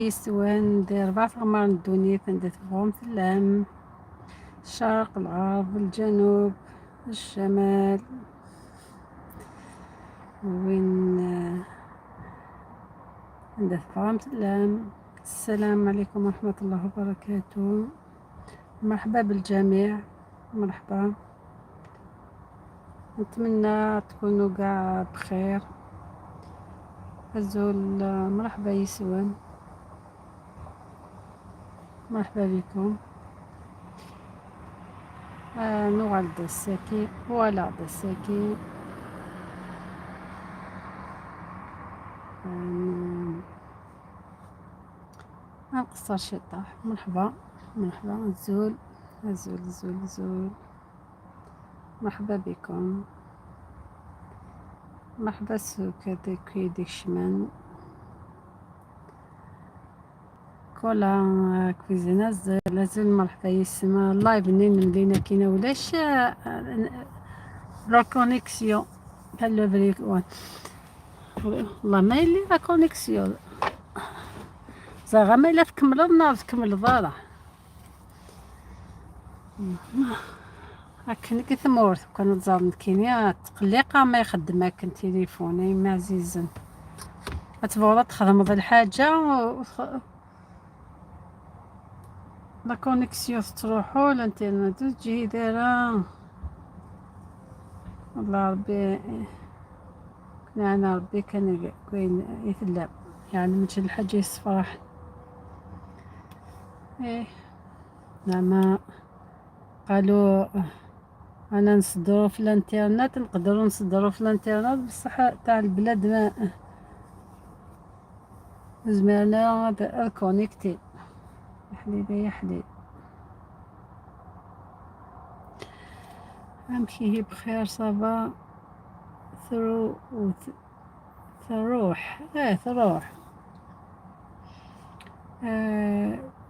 يسوان دير ربعة غمار الدنيا ثندة تبغوم تلام الشرق، الغرب، الجنوب، الشمال. وين عند تبغوم تلام. السلام عليكم ورحمة الله وبركاته. مرحبا بالجميع، مرحبا. نتمنى تكونوا قاع بخير. أزول، مرحبا يسوان، مرحبا بكم. نوغال دساكي ولا دساكي. آه نقصر شطاح. مرحبا مرحبا. زول زول زول زول، مرحبا بكم. مرحبا سوكا كي شمان كولا كويزينا لازم. مرحبا يسما اللايف نين مدينة كينا ولاش la connexion بحال لو بريك والله ما يلي la connexion زعما الا تكمل النهار تكمل ضارة هاك كي ثمورت كان تزار كينيا تقليقة ما يخدمك تليفوني ما عزيزا تبغى تخدم الحاجة la connexion تروحو الانترنت تجي دايرة. والله ربي انا ربي كان كاين يتلعب يعني من الحاجة يصفرح. ايه زعما قالوا انا نصدرو في الانترنت، نقدروا نصدرو في الانترنت بصح تاع البلاد ما زمرنا connecté. يا حليلي يا حليل. امشي بخير ça va ثرو ثروح ثروح.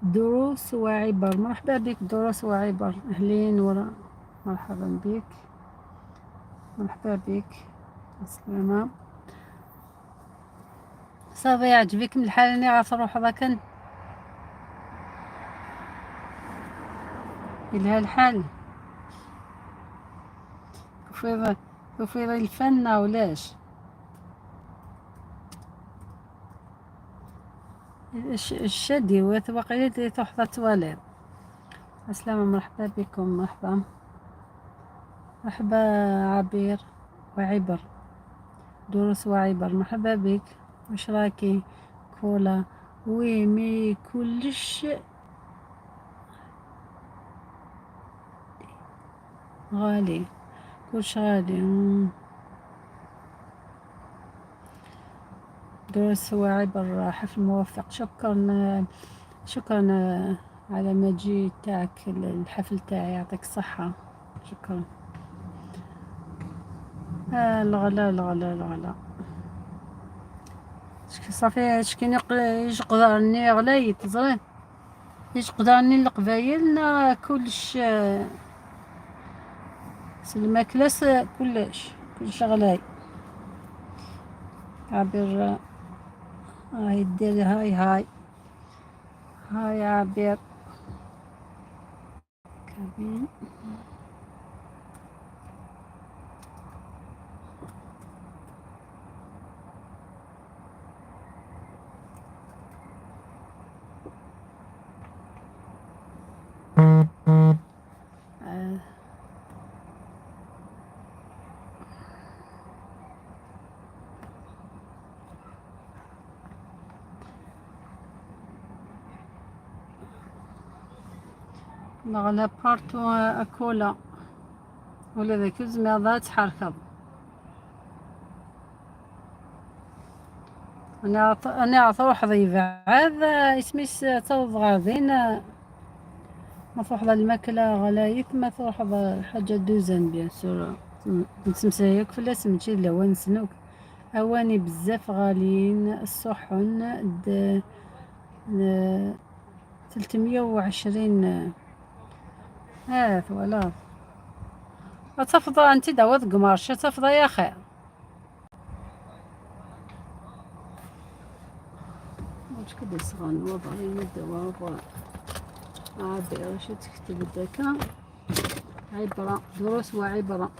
دروس وعبر، مرحبا بك دروس وعبر، اهلين ورا، مرحبا بك مرحبا بك. السلامة. ça va يعجبك من الحال اني غتروح ذاك إلها الحال وفي الفن ولاش الشادي وقيلة تحظى تواليت. السلامة. مرحبا بكم، مرحبا مرحبا عبير وعبر، دروس وعبر، مرحبا بك. واش راكي كولا؟ oui mais كلش غالي، كلش غالي. دروس وعبر، حفل موفق. شكرا شكرا على مجيء تاعك الحفل تاعي، يعطيك الصحة، شكرا. الغلا الغلا الغلا صافي. شكون يقدرني غلايت زري يقدرني القبايل كلش الماكلة كلش كلش غلاي. عبير هاي دير هاي هاي هاي عبير كابين. الغلا partout أكولا ولا ذاك الزميضة تحركض. انا تروح ضيفة اسميس ترض غادين ما تروح الماكلة غلايت، ما تروح حاجة دوزان bien sûr نتمسايك فلاس ماشي لا نسنوك. اواني بزاف غاليين، الصحن 320. voilà تفضل انت داوود قمارش تفضل يا خير. واش كده صغان وضعي الدواء عابر. واش تكتب داكا؟ عبرة، دروس وعبرة.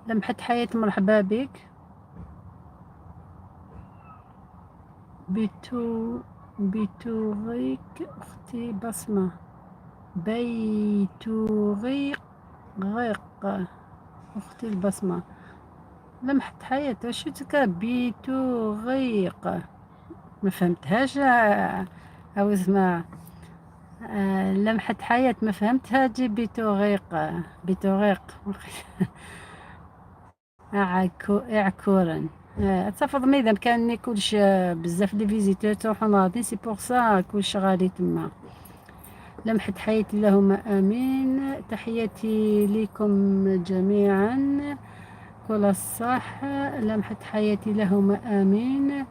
لمحة حياة مرحبا بك. بيتو بيتوغيك أختي بصمة، بيتوغيق غيق أختي البصمة. لمحة حياة واش تكا بيتوغيق؟ ما فهمتهاش. أو اسمع، لمحة حياة ما فهمتها. جي بيتوغيق، بيتوغيق. اعكورن تفض ميدا كان كلش بزاف les visiteurs تروحو ناضي، c'est pour ça كلش غالي تما. لمحة حياة اللهم امين. تحياتي لكم جميعا، كل الصح. لمحة حياتي اللهم امين.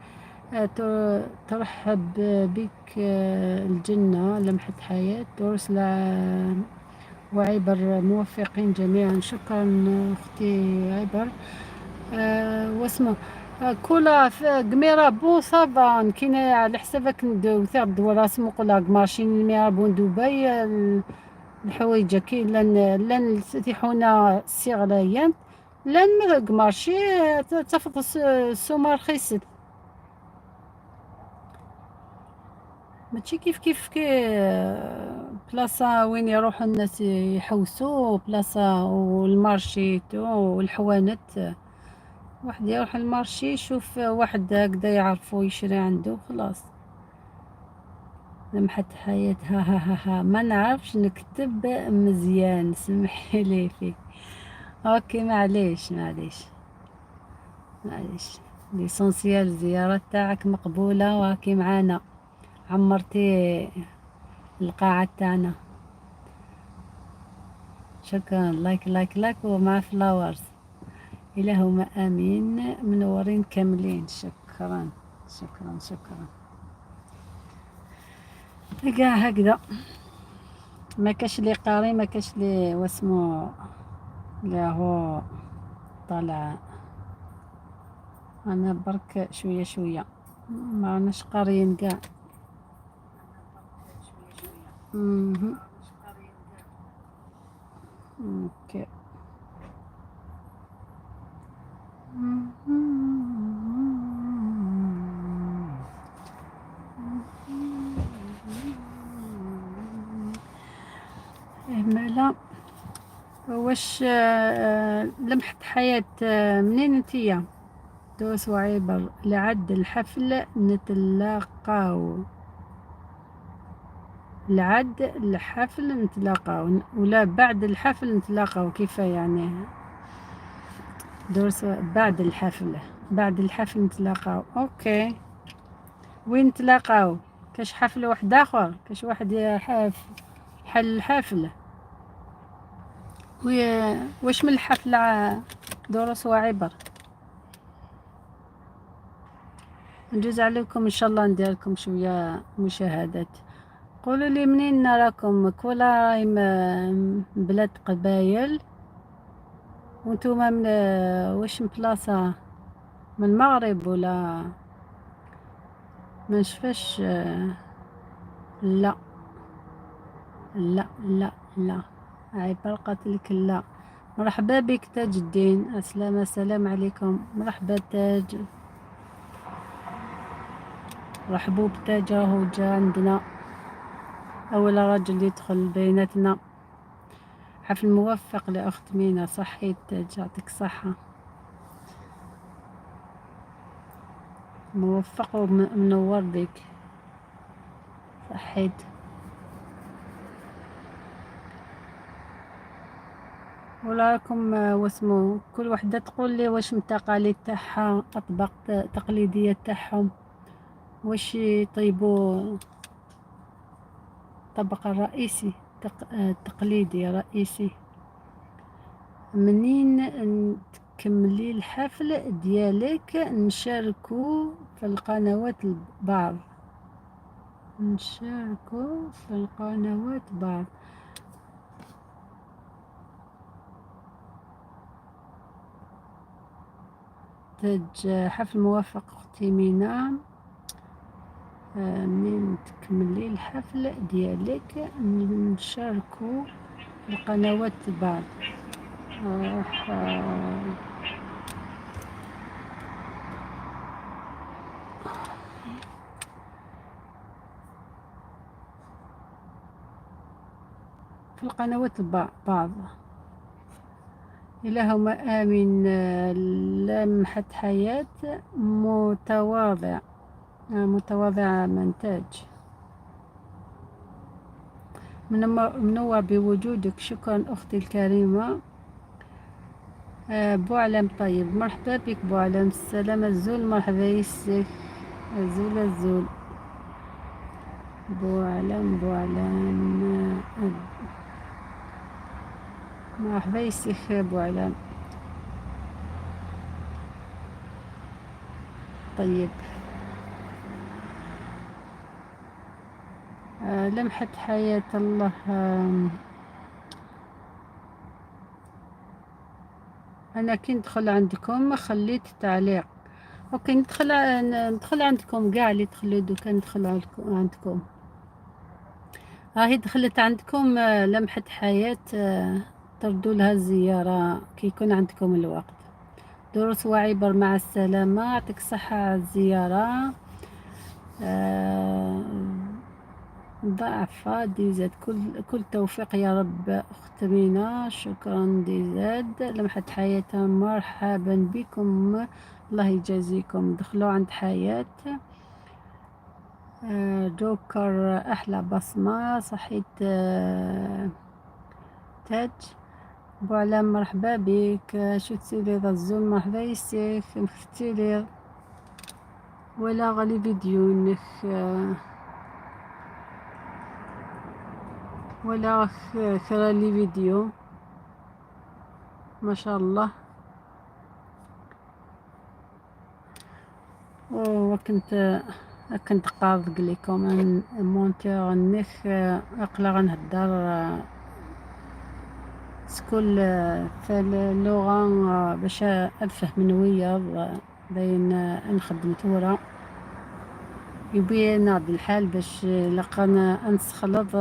ترحب بك الجنة لمحة حياة. دروس وعبر موفقين جميعا. شكرا اختي عبر. واسمه كولا قميرة بون ça va كاين على حسابك ندو الدوار اسمو قولا marché ميرابون دبي. الحوايج كاين لان تيحونا السيغلايان لان marché تفض السومة رخيصة، ماشي كيف كيف كي بلاصة وين يروحوا الناس يحوسوا بلاصة وال marché tout والحوانت. واحد يروح ال marché يشوف واحد هكذا يعرفو يشري عنده خلاص. لمحة حياة ها ها ها ها، ما نعرفش نكتب مزيان، سمحي لي فيك. OK معليش معليش معليش، l'essentiel الزيارة تاعك مقبولة وراكي معانا، عمرتي القاعة تاعنا. شكرا. like like like ومع flowers. اللهم امين. منورين كاملين. شكرا شكرا شكرا. كاع هكذا ما كاش اللي قاري، ما كاش اللي واسمو اللي هو طالع. انا برك شويه شويه، ما راناش قاريين كاع. OK. مالا واش لمحة حياة، منين انتيا؟ دوس وعبر لعد الحفل نتلاقاو، لعد الحفل نتلاقاو ولا بعد الحفل نتلاقاو؟ كيف يعني درس بعد الحفل؟ بعد الحفل نتلاقاو. OK وين نتلاقاو؟ كاش حفل واحد اخر؟ كاش واحد حل الحفل؟ واش من الحفلة؟ دروس وعبر. نجوز عليكم ان شاء الله، ندير لكم شويه مشاهدات. قولوا لي منين راكم؟ كولا راهي من بلاد قبايل، وانتوما من واش من بلاصه؟ من المغرب ولا ما نشفاش؟ لا لا لا لا، عبر قاتلك لا. مرحبا بك تاج الدين، السلام السلام عليكم. مرحبا تاج، رحبوا بتاج، راهو جا عندنا أول رجل يدخل بيناتنا. حفل موفق لأخت مينا. صحيت تاج، يعطيك الصحة. موفق ومنور بك، صحيت. ولا راكم واسمو كل وحدة تقول لي واش من التقاليد تاعها، أطباق تقليدية تاعهم، واش يطيبوا، الطبق الرئيسي التقليدي الرئيسي. منين تكملي الحفل ديالك نشاركو في القنوات بعض، نشاركو في القنوات بعض. تاج حفل موفق أختي مينا. منين تكملي الحفل ديالك نشاركو القنوات بعض. راح في القنوات بعض. اللهم آمين. لمحة حياة متواضع، متواضعة منتاج منور بوجودك. شكرا أختي الكريمة. بوعلام طيب، مرحبا بك بوعلام. السلام الزول، مرحبا يسك الزول الزول. بوعلام بوعلام، مرحبا يسك بوعلام طيب. لمحة حياة الله. أنا كي ندخل عندكم خليت تعليق. OK، ندخل عندكم كاع اللي دخلوا دوكا، ندخل عندكم. راهي دخلت عندكم لمحة حياة، تردوا لها الزيارة كي يكون عندكم الوقت. دروس وعبر، مع السلامة، يعطيك الصحة على الزيارة. ضعفة ديزاد، كل توفيق يا رب أخت مينا. شكرا ديزاد. لمحة حياة مرحبا بكم، الله يجازيكم. دخلوا عند حياة. جوكر أحلى بصمة. صحيت. تاج بوعلام مرحبا بك. شو تسيلي الزول، مرحبا يسيك مختيلي ولا غالي فيديو ولا كرا لي فيديو ما شاء الله. وكنت كنت قاض لكم مونتير نخ اقلا غنهدر سكول في اللغة باش افهم نويا بين نخدم تورا يبين هاد الحال باش لقانا نسخلط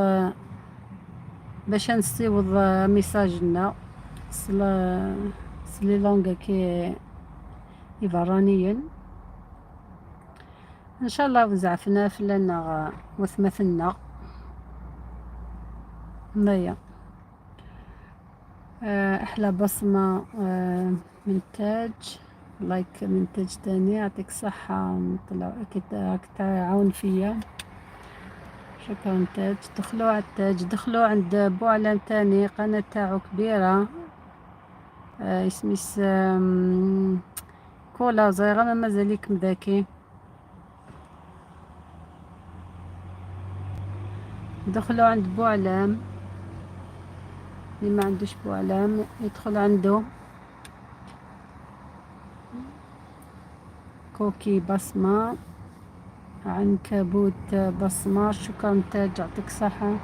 باش نستيوض ميساجنا سلي لونغ كي يبرانيا. ان شاء الله وزعفنا فلنا وثمثلنا هنايا. احلى بصمة من تاج، لايك من تاج تاني. يعطيك الصحة، نطلع اكيد راك تعاون فيا. شكرا تاج. دخلوا على التاج، دخلوا عند بوعلام تاني، قناة تاعو كبيرة. اسميس كولا زيغة ما مازاليك مذاكي. دخلوا عند بوعلام، اللي ما عندوش بوعلام يدخل عنده. كوكي بصمة، عنكبوت بصمة. شكرا تاج، يعطيك الصحة.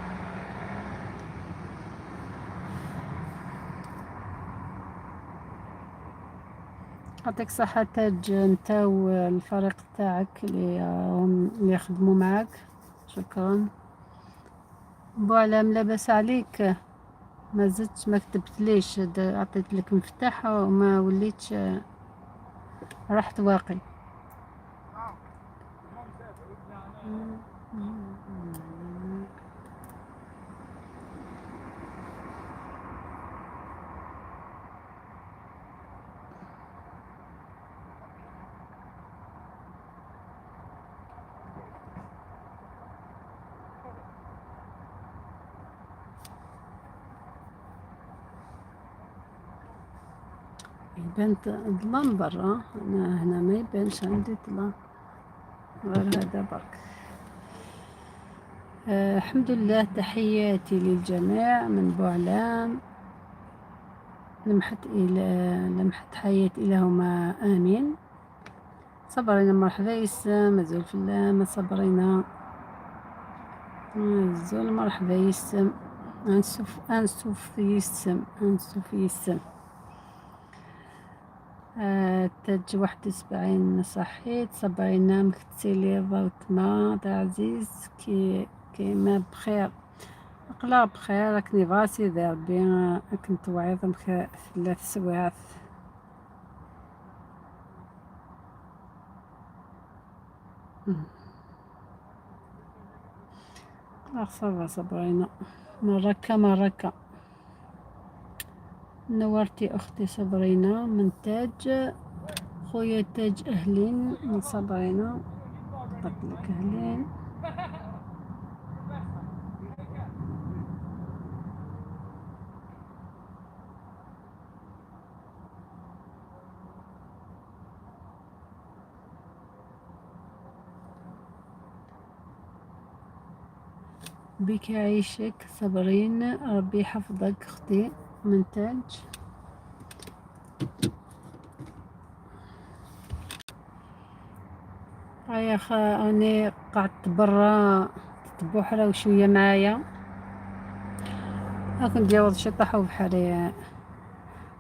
يعطيك الصحة تاج، انت والفريق تاعك اللي يخدموا معاك. شكرا بوعلام، لاباس عليك؟ ما زدتش ما كتبتليش، عطيت لك مفتاح وما وليتش رحت واقي. يبان ظلام برا، انا هنا ما يبانش عندي ظلام غير هذا برك. الحمد لله. تحياتي للجميع من بوعلام. لمحة إلى لمحة حياة إلهما آمين. صبرينا مرحبا يسام، مازال في الله صبرينا مازال مرحبا يسام. أنسف أنسف يسم أنسف يسم. تاج 71 صحيت صبرينا مكتسيلي ضوتما عزيز كي كيما بخير اقلا بخير راكني فاسي ذا ربي كنت وعيظ 3 سوايع. Ça va صبرينا، مركة مركة. نورتي أختي صبرينا من تاج، خويا تاج أهلين من صبرينا، قلت لك أهلين. بك يعيشك صبرين، ربي يحفظك أختي من تاج. هيا أني قعدت برا تبوحرة وشوية معايا، هاك ندير شي طاحو بحالي،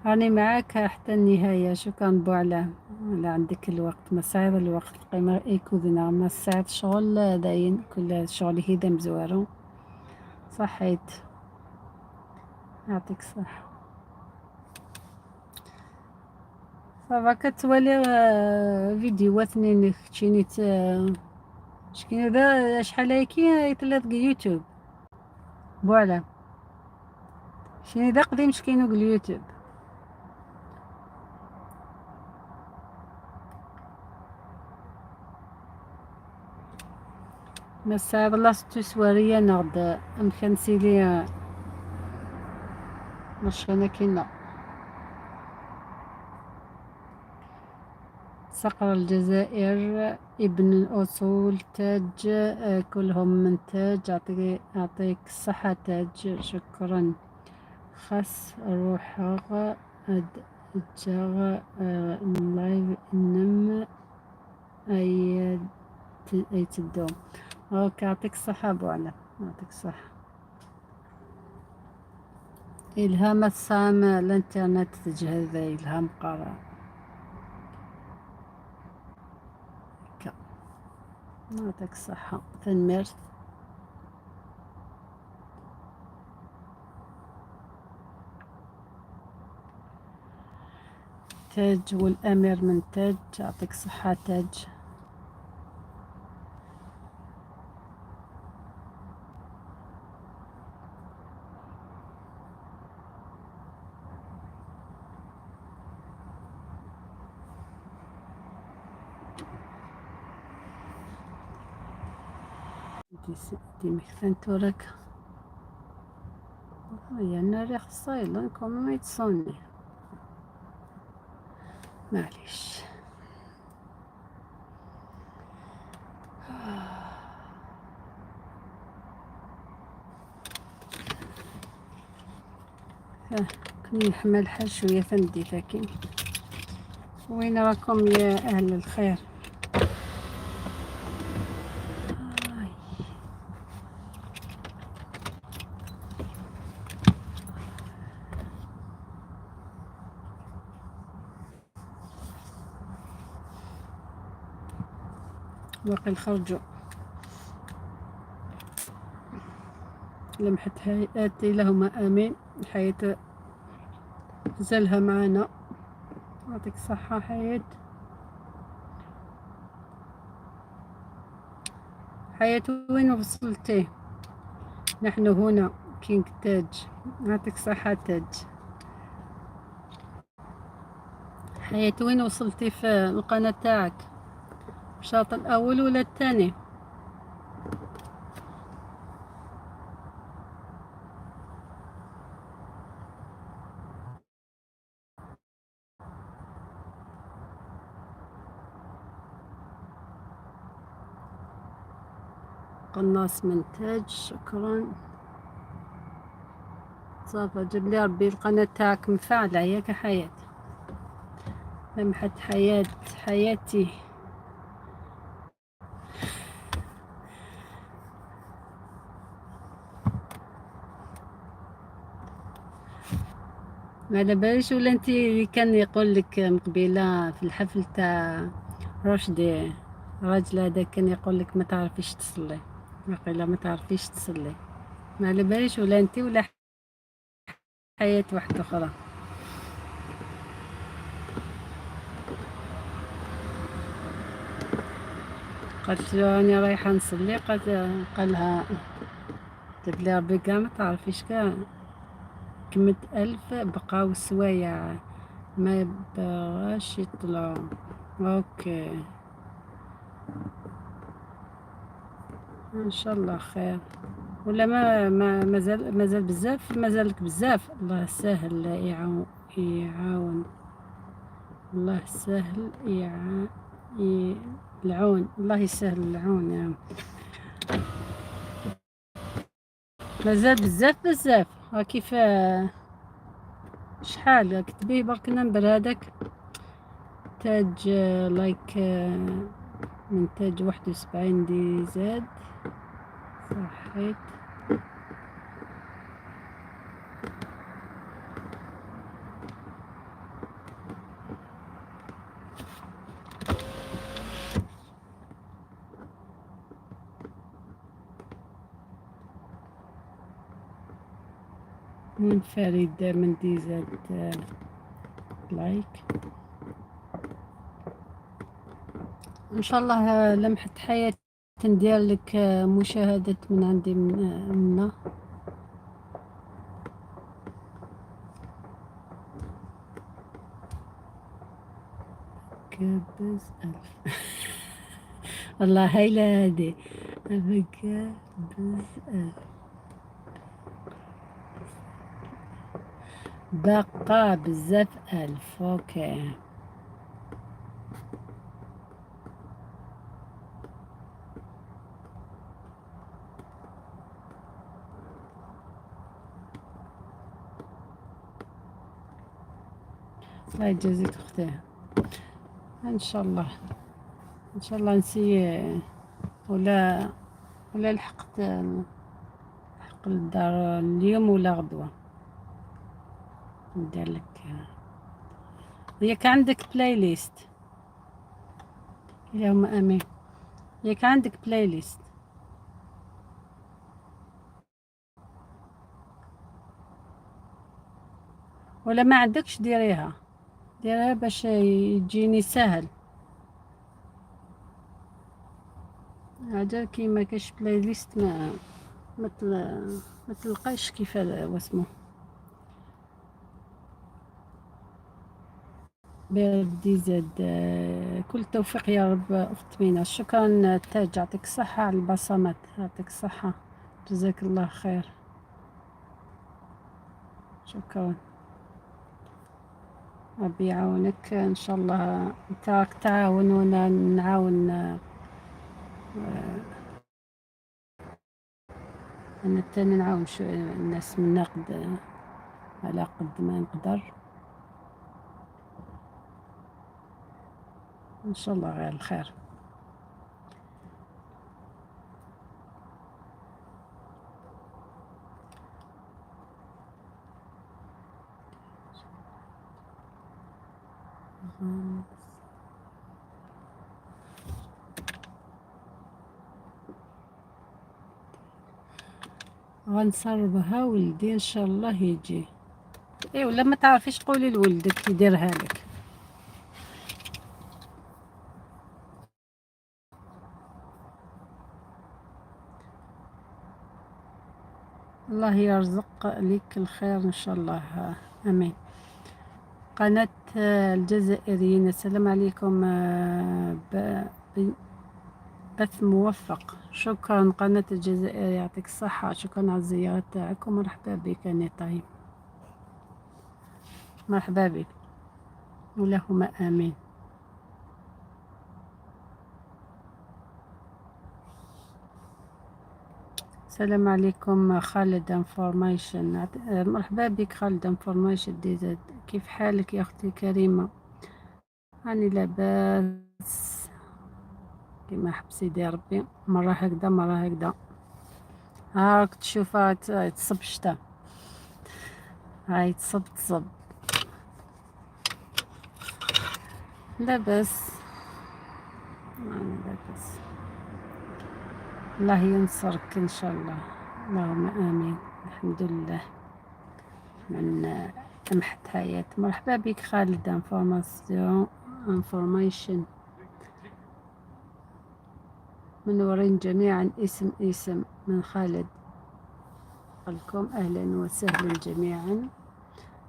راني معاك حتى النهاية. شكرا بوعلا، لا عندك الوقت ما صعيب الوقت قيمة ايكوذنا ما ساعة شغل داين كل شغل هيدا مزوارو. صحيت يعطيك الصحة. ça va كتولي فيديوهات نين كتشيني شكين هذا شحال هيكي يطلع يوتيوب voilà شيني ذا قديم شكينو اليوتيوب. مساء بلاصتو سوارية نغد أمكن سيلي مشينا كينا. صقر الجزائر ابن الأصول تاج، كلهم من تاج. أعطيك الصحة تاج، شكرا. خاص روحغ جاغ live نم أي تدوم. OK يعطيك الصحة بوعلا، يعطيك الصحة. إلهام السام الانترنت تجهز إلهام قرا. يعطيك الصحة تنمرت. تاج والأمير من تاج، يعطيك الصحة تاج. دي مكثن تورك هيا ناري خصايلا كوم يتصوني معليش. كني نحمل الحال شوية ثندي لكن وين راكم يا أهل الخير؟ باقي نخرجوا لمحة هيئاتي لهما آمين. حياة زالها معنا، يعطيك الصحة حياة. حياة وين وصلتي؟ نحن هنا كينغ تاج، يعطيك الصحة تاج. حياة وين وصلتي في القناة تاعك؟ الشوط الأول ولا الثاني؟ قناص من تاج، شكرا. صافا جاب لي ربي القناة تاعك مفعلة ياك حياة. لمحة حياة حياتي. ما على باليش ولا انت اللي كان يقول لك مقبله في الحفل تاع رشدي، الراجل هذا كان يقول لك ما تعرفيش تصلي، وقيلا ما تعرفيش تصلي. ما على باليش ولا انت ولا حياة واحدة أخرى. قالت له راني رايحة نصلي، قالت قالها جاب لي ربي كاع ما تعرفيش كاع. كملت 1000 بقاو سوايع ما بغاش يطلعوا. OK ان شاء الله خير. ولا ما مازال، مازال بزاف، مازالك بزاف. الله سهل يعاون، الله سهل العون، الله يسهل العون يا. مازال بزاف بزاف. ها كيف شحال كتبيه برك number هذاك تاج like من تاج 71 DZ. صحيت. منفرد من DZ like. ان شاء الله لمحة حياة ندير لك مشاهدة من عندي منا. كبز ألف. الله هايلة هادي. كبز ألف. بقى بزاف ألف. OK الله يجازيك أختي. إن شاء الله، إن شاء الله نسي ولا لحقت لحق الدار اليوم ولا غدوة ندير لك. ياك عندك playlist؟ اللهم امين. ياك عندك playlist؟ ولا ما عندكش ديريها، ديريها باش يجيني سهل. عجل كي ما كاش playlist ما تلقاش كيف واسمو. DZ كل التوفيق يا رب اخت مينا. شكرا تاج، يعطيك الصحة على البصمات، يعطيك الصحة، جزاك الله خير، شكرا، ربي يعاونك ان شاء الله. انت راك تعاون وانا نعاون، انا تاني نعاون الناس من نقد على قد ما نقدر. ان شاء الله غير الخير. غنصربها ولدي ان شاء الله يجي. اي ولا ما تعرفيش قولي لولدك يديرها لك. الله يرزق لك الخير ان شاء الله، امين. قناة الجزائريين، السلام عليكم. بث موفق. شكرا قناة الجزائر، يعطيك الصحة، شكرا على الزيارة تاعك ومرحبا بك نيطاي، مرحبا بك، اللهم امين. السلام عليكم خالد information، مرحبا بك خالد information DZ. كيف حالك يا اختي كريمة؟ راني لاباس كما حب سيدي ربي، مرة هكذا مرة هكذا. هاك تشوفها تصب الشتا، هاي تصب تصب. لاباس، أنا لاباس، الله ينصرك إن شاء الله، اللهم آمين. الحمد لله. من لمحة حياة، مرحبا بك خالد. information information، منورين جميعا. اسم اسم من خالد لكم، أهلا وسهلا جميعا.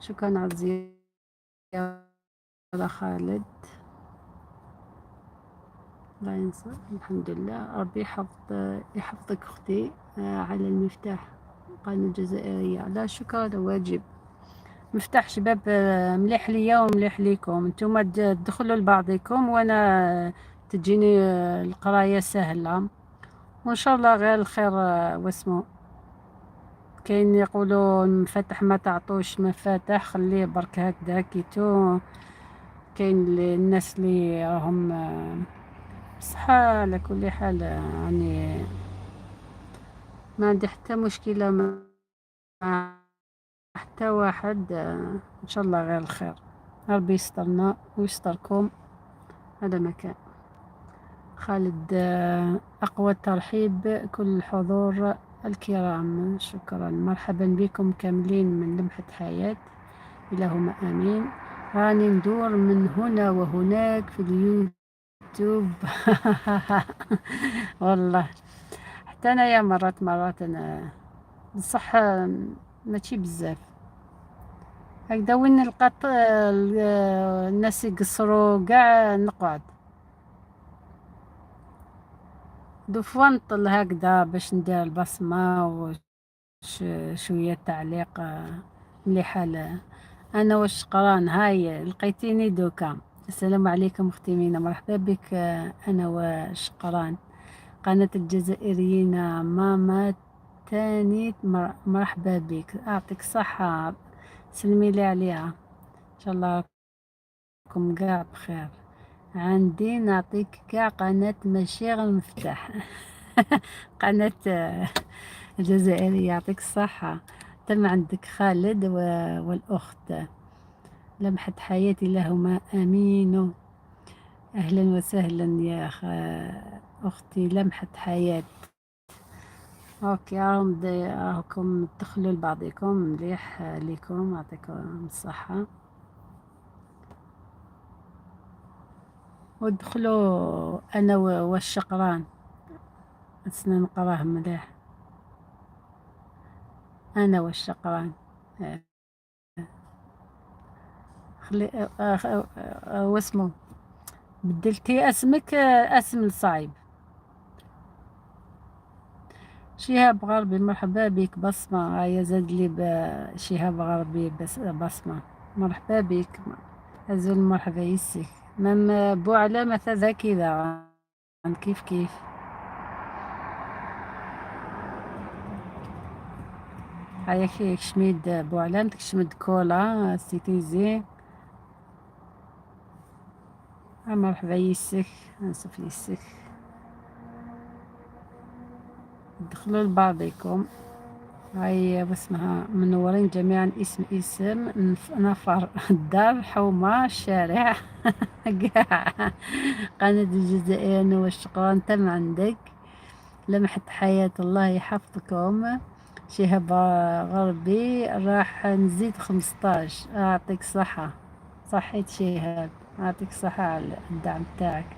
شكرا على الزيارة خالد، الله ينصر. الحمد لله، ربي يحفظك أختي. على المفتاح قناة الجزائرية، لا شكرا واجب. مفتاح شباب، مليح ليا ومليح ليكم، نتوما تدخلوا لبعضكم وانا تجيني القراية سهلة، وان شاء الله غير الخير. واسمو كاين يقولوا المفتاح ما تعطوش مفاتح، خليه برك هكذا كيتو. كاين الناس اللي راهم، بصح على كل حال يعني ما عندي حتى مشكلة مع حتى واحد. ان شاء الله غير الخير، ربي يسترنا ويستركم. هذا مكان خالد. أقوى ترحيب كل الحضور الكرام، شكرا، مرحبا بكم كاملين من لمحة حياة، اللهم آمين. راني ندور من هنا وهناك في اليوتيوب والله حتى أنا يا مرات مرات أنا بصح ماشي بزاف هكذا، وين نلقى الناس يقصروا قاع نقعد des fois نطل هكذا باش ندير البصمة وشوية تعليق مليحة. أنا واش قران هاي لقيتيني دوكا. السلام عليكم أختي مينا، مرحبا بك. أنا واش قران قناة الجزائريين ماما تاني، مرحبا بك، أعطيك صحة، سلمي لي عليها، إن شاء الله راكم قاع بخير. عندي نعطيك كاع قناة ماشي غير المفتاح قناة الجزائرية، يعطيك الصحة. تم عندك خالد والأخت لمحة حياتي، لهما أمين. أهلا وسهلا يا أختي لمحة حياة. OK، راهم راكم تدخلوا لبعضكم، مليح ليكم، يعطيكم الصحة. ودخلوا أنا والشقران نسنا نقراه مليح. أنا والشقران خلي واسمو بدلتي اسمك، اسم صعيب. شهاب غربي مرحبا بك، بصمة هيا زاد لي شهاب غربي بس بصمة، مرحبا بك أزول، مرحبا يسك même بوعلى مثلا كذا كيف كيف. هيا كي كشميد بوعلام تكشمد كولا سيتيزي، مرحبا يسك نصف يسك. دخلوا لبعضكم، هاي واسمها منورين جميعا. اسم اسم نفر الدار حومة الشارع قاع قناة الجزائر والشقران تم عندك لمحة حياة، الله يحفظكم. شهاب غربي راح نزيد 15، أعطيك صحة، صحيت شهاب، أعطيك صحة على الدعم تاعك،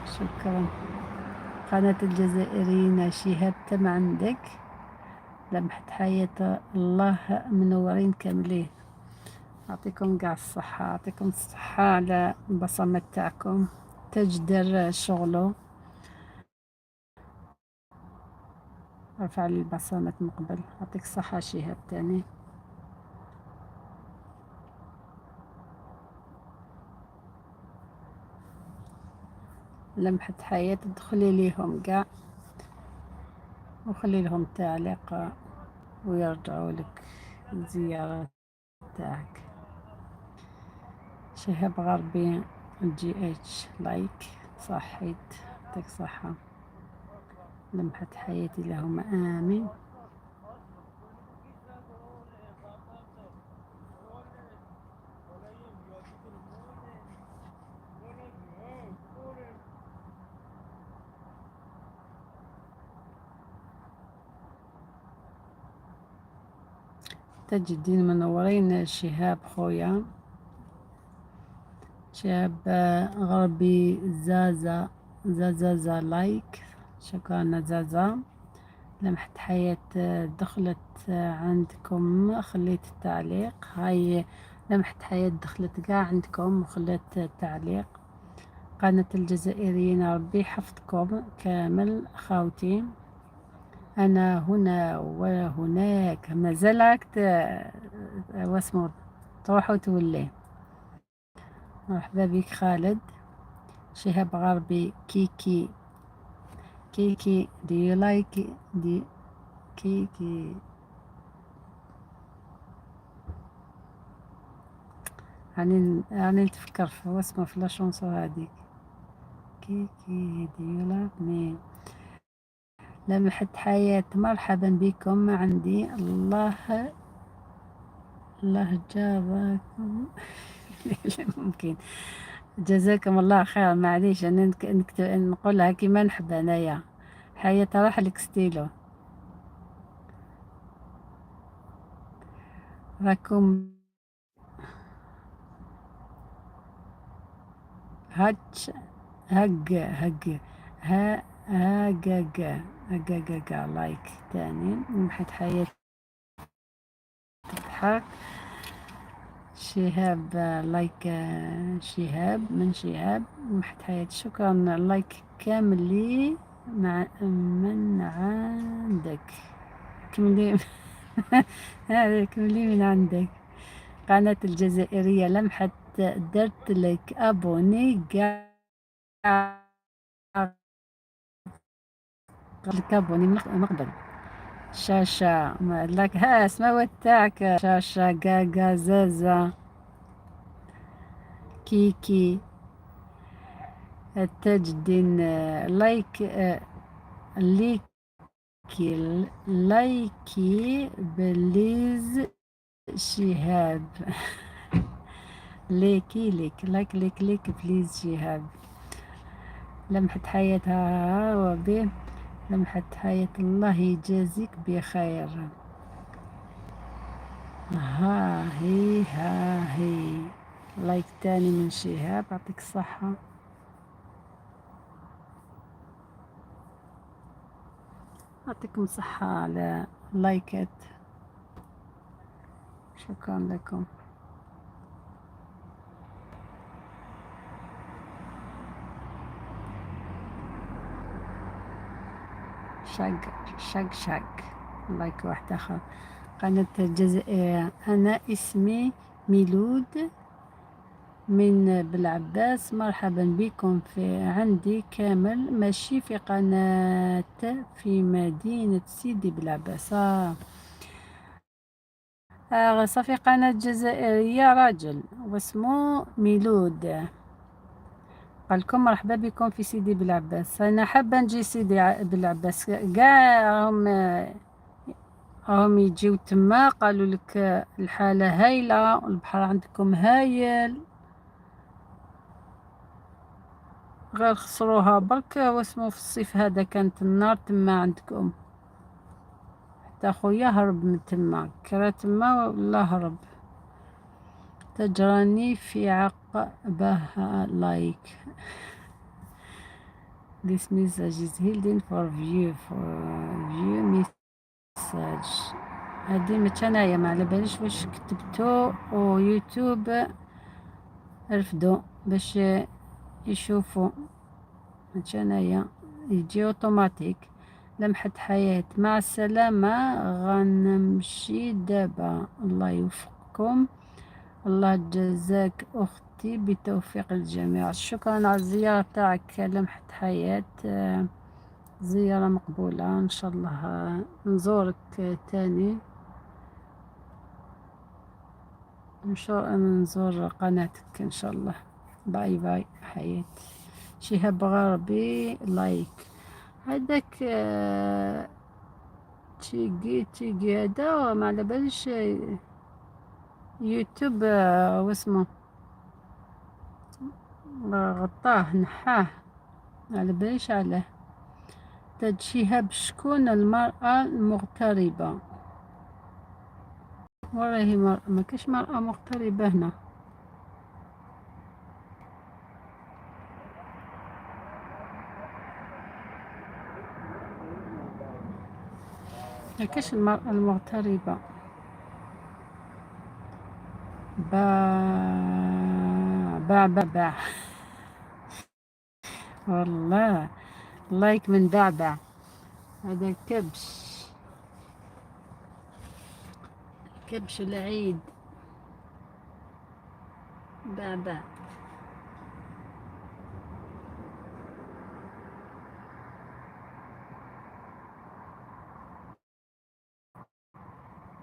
شكرا. قناة الجزائريين شهاب تم عندك لمحة حياة، الله منورين كاملين، أعطيكم قاع الصحة، أعطيكم الصحة على البصمة تاعكم. تجدر شغلو رفع لي البصمات من قبل، أعطيك الصحة شهاب تاني. لمحة حياة تدخلي ليهم قاع وخلي لهم تعليق ويرجعوا لك الزيارة تاعك. شهاب غربي GH like، صحيت، يعطيك صحة. لمحة حياتي لهم آمين. تاج الدين منورين. شهاب خويا، شهاب غربي، زازا زازا زا like، شكرا زازا. لمحة حياة دخلت عندكم خليت التعليق. هاي لمحة حياة دخلت قاع عندكم وخلت التعليق. قناة الجزائريين، ربي يحفظكم كامل خاوتي. أنا هنا وهناك، مازالك واسمو تروح وتولي. مرحبا بك خالد. شهاب غربي، كيكي كيكي، do you like do كيكي؟ راني نتفكر في واسمو في la chanson هذيك، كيكي do you love me. لمحة حياة، مرحبا بكم عندي. الله الله جابكم، ممكن جزاكم الله خير. معليش، انا نكتب نقولها كيما نحب انايا. حياة راح لك ستيلو. راكم هج هج هج ها ها جا like تاني. لمحة حياة تضحك. شهاب like، شهاب من شهاب. لمحة حياة شكرا، like كاملي مع من عندك، كملي هذا كملي من عندك. قناة الجزائرية، لمحة درت لك abonné قاع لك abonné من قبل. شاشة لك ها اسمها تاعك شاشة قاقا زازا كيكي التاج الدين like ليكي لايكي please شهاب، ليكي ليك like ليك ليك please شهاب. لمحة حياتها وبه لمحة حياة، الله يجازيك بخير. ها هي ها هي like تاني من شهاب، يعطيك الصحة. يعطيكم الصحة على لايكات، شكرا لكم. شق شق شق like واحد آخر. قناة الجزائر، أنا اسمي ميلود من بالعباس، مرحبا بكم في عندي كامل، ماشي في قناة في مدينة سيدي بالعباس. صافي قناة جزائرية، راجل واسمه ميلود، قالكم مرحبا بكم في سيدي بالعباس. انا حابه نجي سيدي بالعباس، كاع راهم يجيو تما، قالوا لك الحاله هايله، البحر عندكم هايل، غير خسروها برك واسمو في الصيف هذا كانت النار تما عندكم. حتى خويا هرب من تما، كرا تما ولا هرب. تجراني في عقبها like. This message is hidden for view for view message. هادي ماشي انايا، ما على باليش واش كتبتو ويوتيوب رفدو باش يشوفوا، ماشي انايا، يجي اوتوماتيك. لمحة حياة، مع السلامة، غنمشي دابا، الله يوفقكم. الله جزاك أختي، بتوفيق الجميع. شكرا على الزيارة تاعك لمحة حياة، زيارة مقبولة إن شاء الله، نزورك تاني إن شاء الله، نزور قناتك إن شاء الله. bye bye حياة. شهاب غربي like. هذاك تيجي تيجي هذا ما على باليش يوتيوب واسمه غطاه نحاه، على باليش علاه. تاج شهاب، شكون المرأة المغتربة؟ وراهي مرأة، ما كاش مرأة مغتربة هنا. ما كاش المرأة المغتربة. با با با با والله لايك من بعبع. هذا كبش، كبش العيد. بابا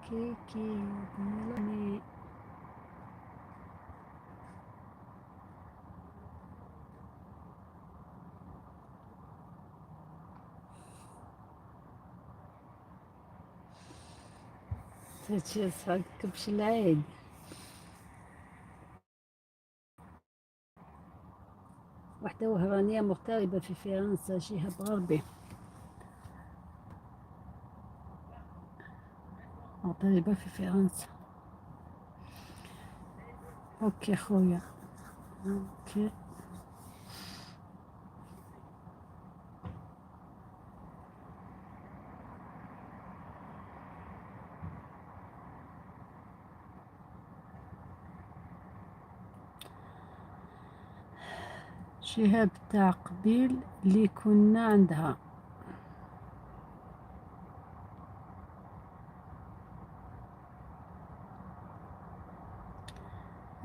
كيكي ملاني. كبش العيد. واحدة وهرانية مغتربة في فرنسا، شهاب غربي، مغتربة في فرنسا. OK خويا، OK. شهاب تاع قبيل اللي كنا عندها.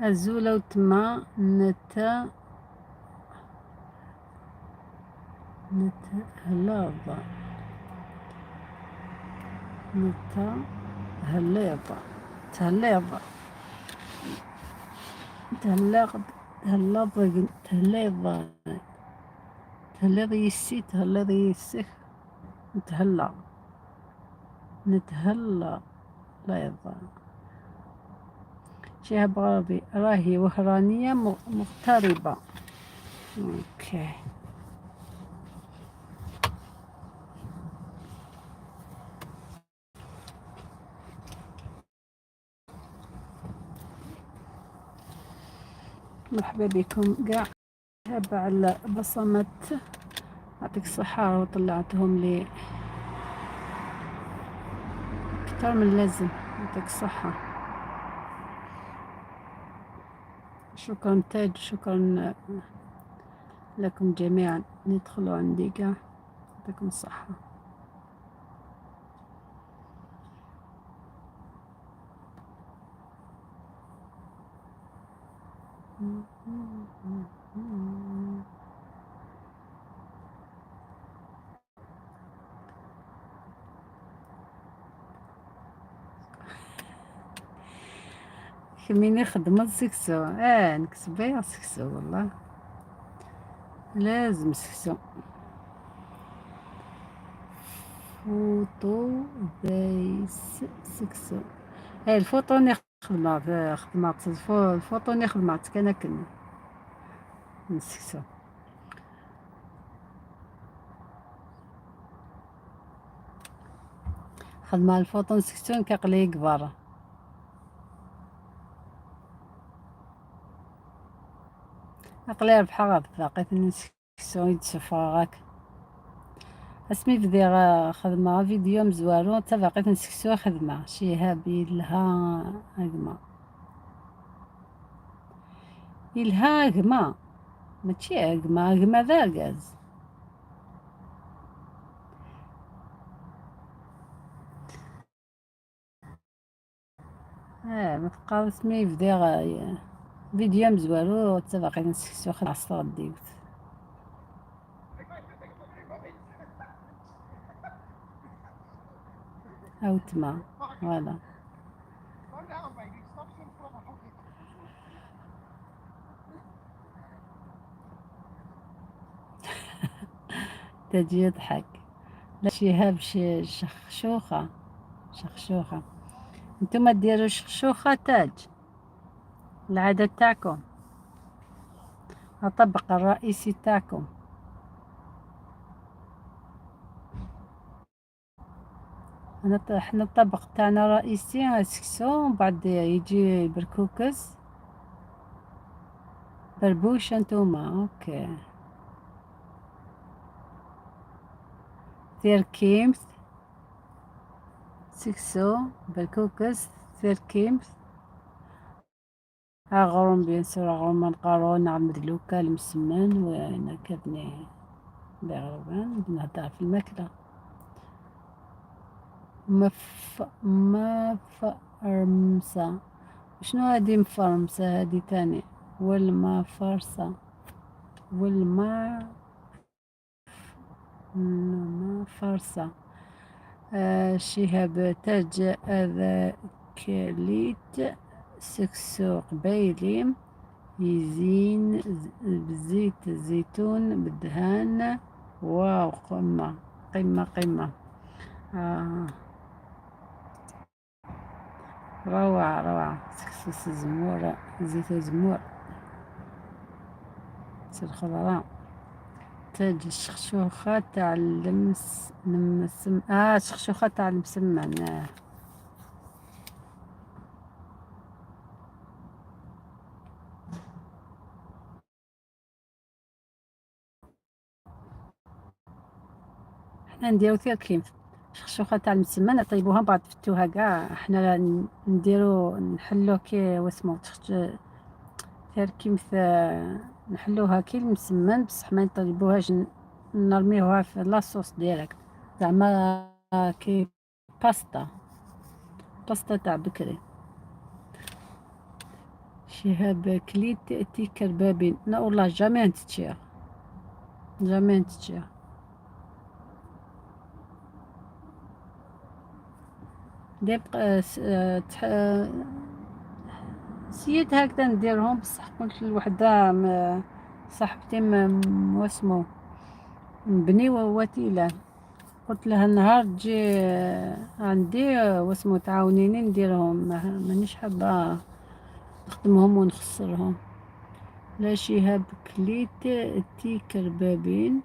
الزولة وتما نتا نتا هلاض، نتا هليض، تهليض، تهلاض، تهلاض، تهليض، تهليض يسي، تهليض يسك، نتهلا، نتهلا ليض. شهاب غربي راهي وهرانية مغتربة. OK. مرحبا بكم كاع. تابع على بصمة، يعطيك الصحة وطلعتهم لي أكثر من اللازم، يعطيك الصحة. شكرا تاج، شكرا لكم جميعا. ندخلوا عندي كاع، يعطيكم الصحة. خميني خدمة سكسو، نكسبيها سكسو، والله لازم سكسو. فوتو بايس سكسو. الفوتو ني خدمة، خدمة الفوتو ني خدمة كان كن نسكسو. خدمة الفوتو نسكسو نكاقلي كبار. عقلي ربحة غاد نسكسو يتسفغاك. اسمي بدي خدمة فيديو مزوارو تبقيت نسكسو خدمة شهاب يلها أجمع، يلها أجمع، ماشي أجمع، أجمع ذا الغاز. ما تبقاو اسمي بدي فيديو مزوارو تبقيت نسكسو خدمة صغديوت. أو تما فوالا. تجي يضحك. لا شهاب شخشوخة، شخشوخة. نتوما ديروا شخشوخة تاج العادة تاعكم، الطبق الرئيسي تاعكم. انا حنا الطبق تاعنا الرئيسي سكسو، ومن بعد يجي بركوكس بربوشة نتوما. OK، ثيركيمث، سكسو، بركوكس، ثيركيمث، أغروم bien sûr، أغروم نقارو نعمل لوكا المسمن وأنا كابني بغربان نهضر في الماكلة. مفرمسة، شنو هادي مفرمسة؟ هادي تاني والمفرسة والما فرسة. شهاب تاج أذاكليت سكسو قبيلي يزين بزيت الزيتون بالدهان. واو، قمة قمة قمة. روعة روعة. سكسو الزمور، زيت الزمور، الخضراء. تاج الشخشوخة تاع المس المسم شخشوخة تاع المسمن. حنا نديرو فيها كيف شخشوخة تاع المسمن، نطيبوها بعد فتوها كاع. حنا نديرو نحلو كي واسمو كيف نحلوها كي المسمن، بصح ما نطيبوهاش، نرميوها في la sauce directe، زعما كي pasta، pasta تاع بكري. شهاب كليت تيكربابين؟ لا والله jamais نتشيا، jamais نتشيا. ديب سيت هكذا نديرهم، بصح قلت لوحدة صاحبتي واسمو بني وتيلة، قلت لها النهار تجي عندي واسمو تعاونيني نديرهم، مانيش حابة نخدمهم ونخسرهم. لا شهاب كليت تيكربابين.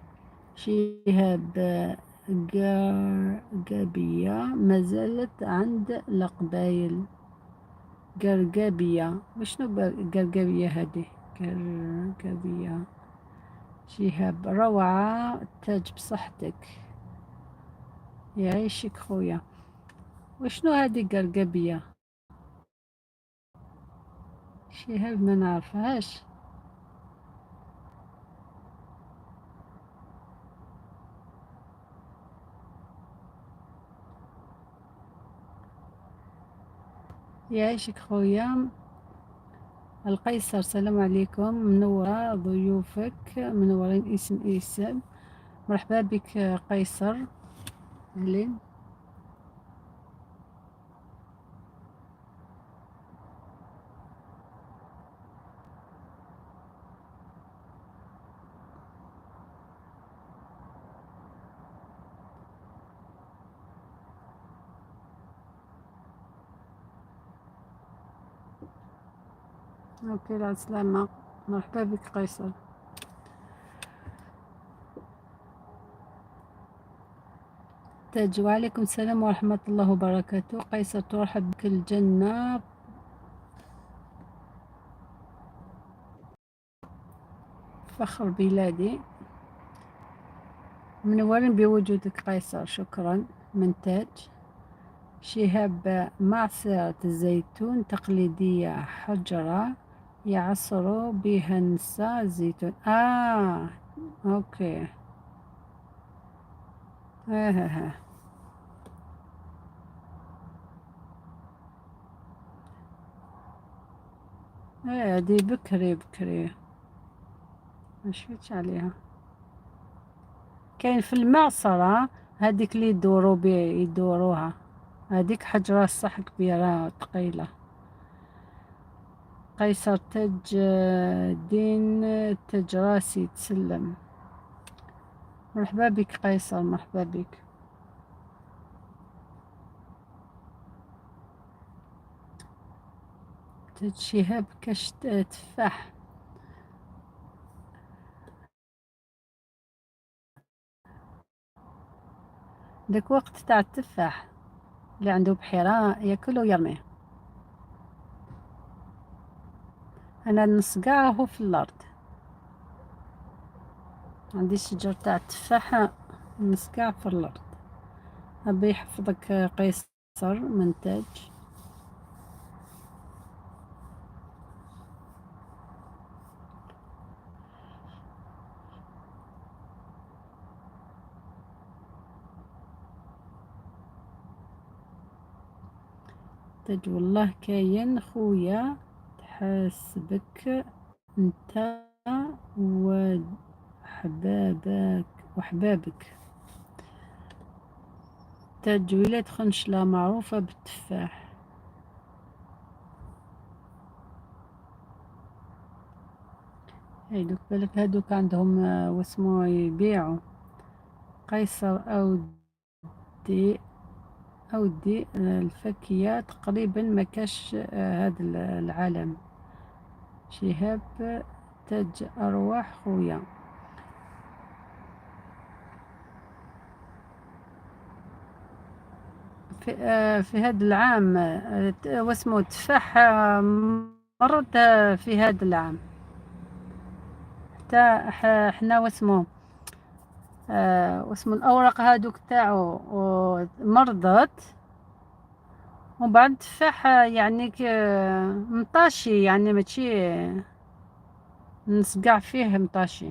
شهاب قرقابية ما زالت عند القبايل. قرقابية، وشنو قرقابية هذه؟ قرقابية. شهاب روعة تاج بصحتك، يعيشك خويا. وشنو هذه قرقابية؟ شهاب ما نعرفهاش. يعيشك خويا القيصر. السلام عليكم، منورة ضيوفك، منورين اسم اسم. مرحبا بك قيصر، اهلين. OK على السلامة، مرحبا بك قيصر. تاج وعليكم السلام ورحمة الله وبركاته. قيصر ترحب بك الجنة. فخر بلادي، منورين بوجودك قيصر، شكرا. من تاج. شهاب معصرة الزيتون تقليدية، حجرة يعصروا بها النساء الزيتون. OK. آه آه. آه. هادي بكري بكري، ما شفتش عليها. كاين في المعصرة هذيك اللي يدوروا بي يدوروها، هذيك حجرة صح كبيرة ثقيلة. قيصر تاج دين تاج راسي، تسلم. مرحبا بك قيصر، مرحبا بك. تاج شهاب كاش تفاح. داك وقت تاع التفاح. اللي عنده بحيرة ياكل ويرميه. انا النص قاع راهو في الارض، عندي شجر تاع التفاح النص قاع في الارض. ربي يحفظك قيصر منتج. تاج والله كاين خويا تحاسبك انت وحبابك. تاج ولاية خنشلة معروفة بالتفاح. هاي دوك بالك هادوك عندهم واسمو يبيعوا. قيصر أو دي الفاكهة تقريبا ما كاش هذا العالم. شهاب تاج أرواح خويا. في هذا العام واسمو تفاح مرت في هذا العام. حتى حنا واسمو الأوراق هادوك تاعو مرضت، ومن بعد تفاح يعني مطاشي، يعني ماشي نسقع فيه مطاشي.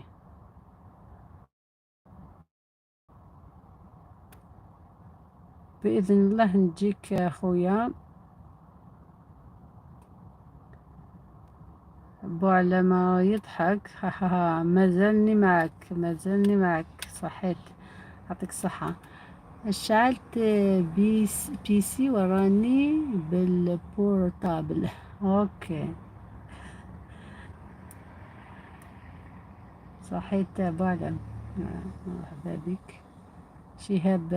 بإذن الله نجيك خويا بو ما يضحك. ها ها ها، مازالني معك، مازالني معك، صحيت، يعطيك الصحة. شعلت PC وراني بال portable. OK صحيت بوعلام، مرحبا بك. شهاب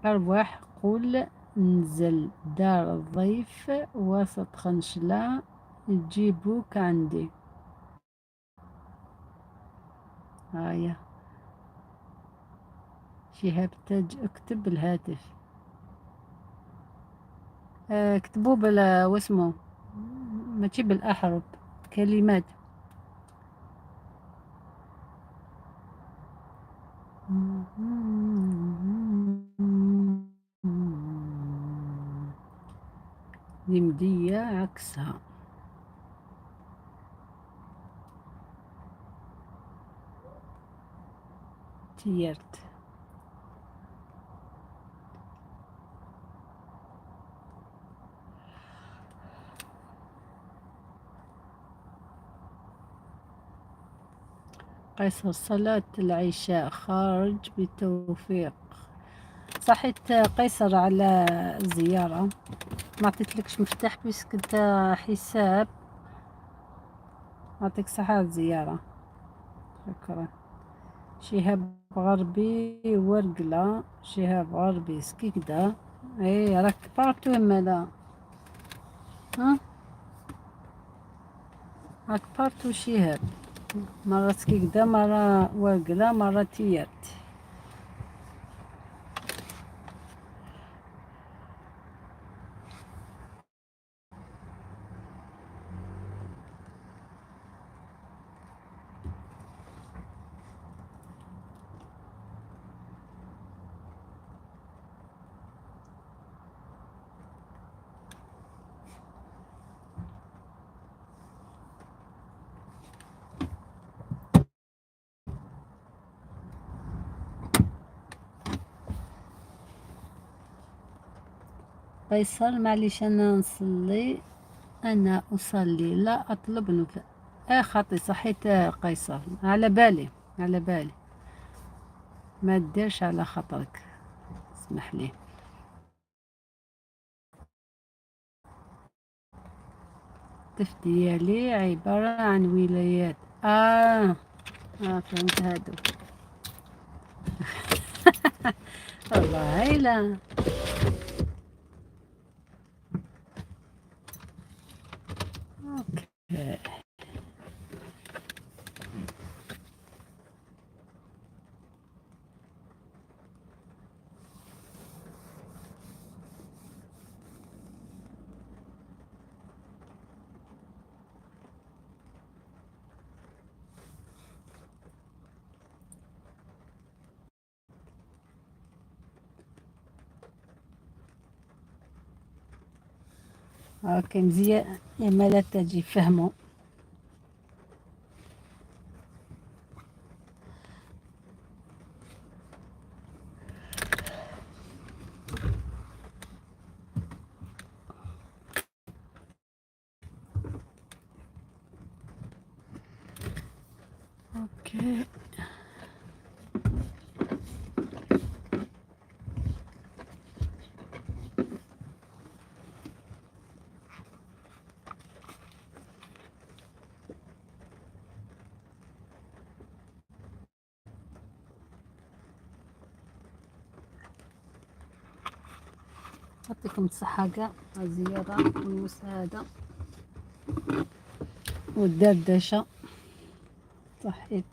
أرواح قول نزل دار الضيف وسط خنشلة تجيبوك عندي. هايا شهاب تاج اكتب الهاتف. اكتبوا بال واسمو ماشي بالأحرف، كلمات. المدية عكسها. تيرت. قيصر صلاة العشاء خارج بالتوفيق. صحيت قيصر على الزيارة، ما عطيتلكش مفتاح بيسك انت حساب. يعطيك صحة على الزيارة، شكرا. شهاب غربي ورقلة، شهاب غربي سكيكدا. ايه راك partout مالا، ها راك partout شهاب، مرة سكيكدا مرة ورقلة مرة تيرت. قيصر معليش أنا نصلي، أنا أصلي لا أطلب نفع. خاطي صحيت قيصر، على بالي على بالي، ما ديرش على خاطرك، اسمح لي. الهاتف ديالي عبارة عن ولايات. فهمت هادو. والله هايلة. OK OK مزيان يا مالا تجي فهموا. OK يعطيكم الصحة كاع على الزيارة والمساعدة والدردشة. صحيت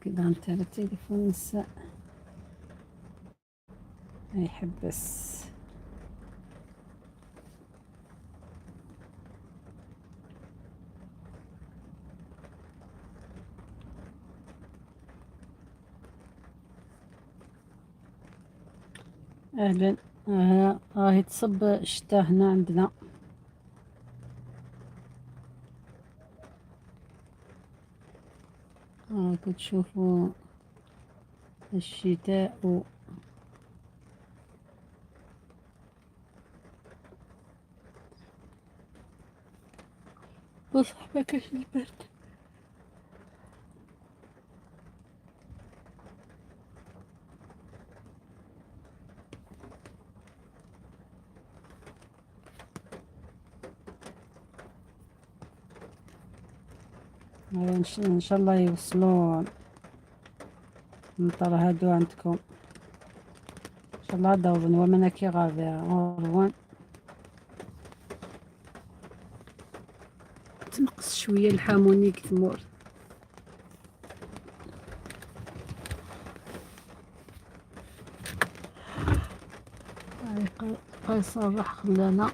كده انت على التليفون نساء يحبس. اهلا. راهي تصب الشتا هنا عندنا. راكم تشوفوا الشتاء بصح ما كاش البرد. ان شاء الله يوصلوا المطر هادو عندكم ان شاء الله. دورن ومنا كي غافي روان تنقص شوية الحامونيك تمور. قيصر راح خلانا.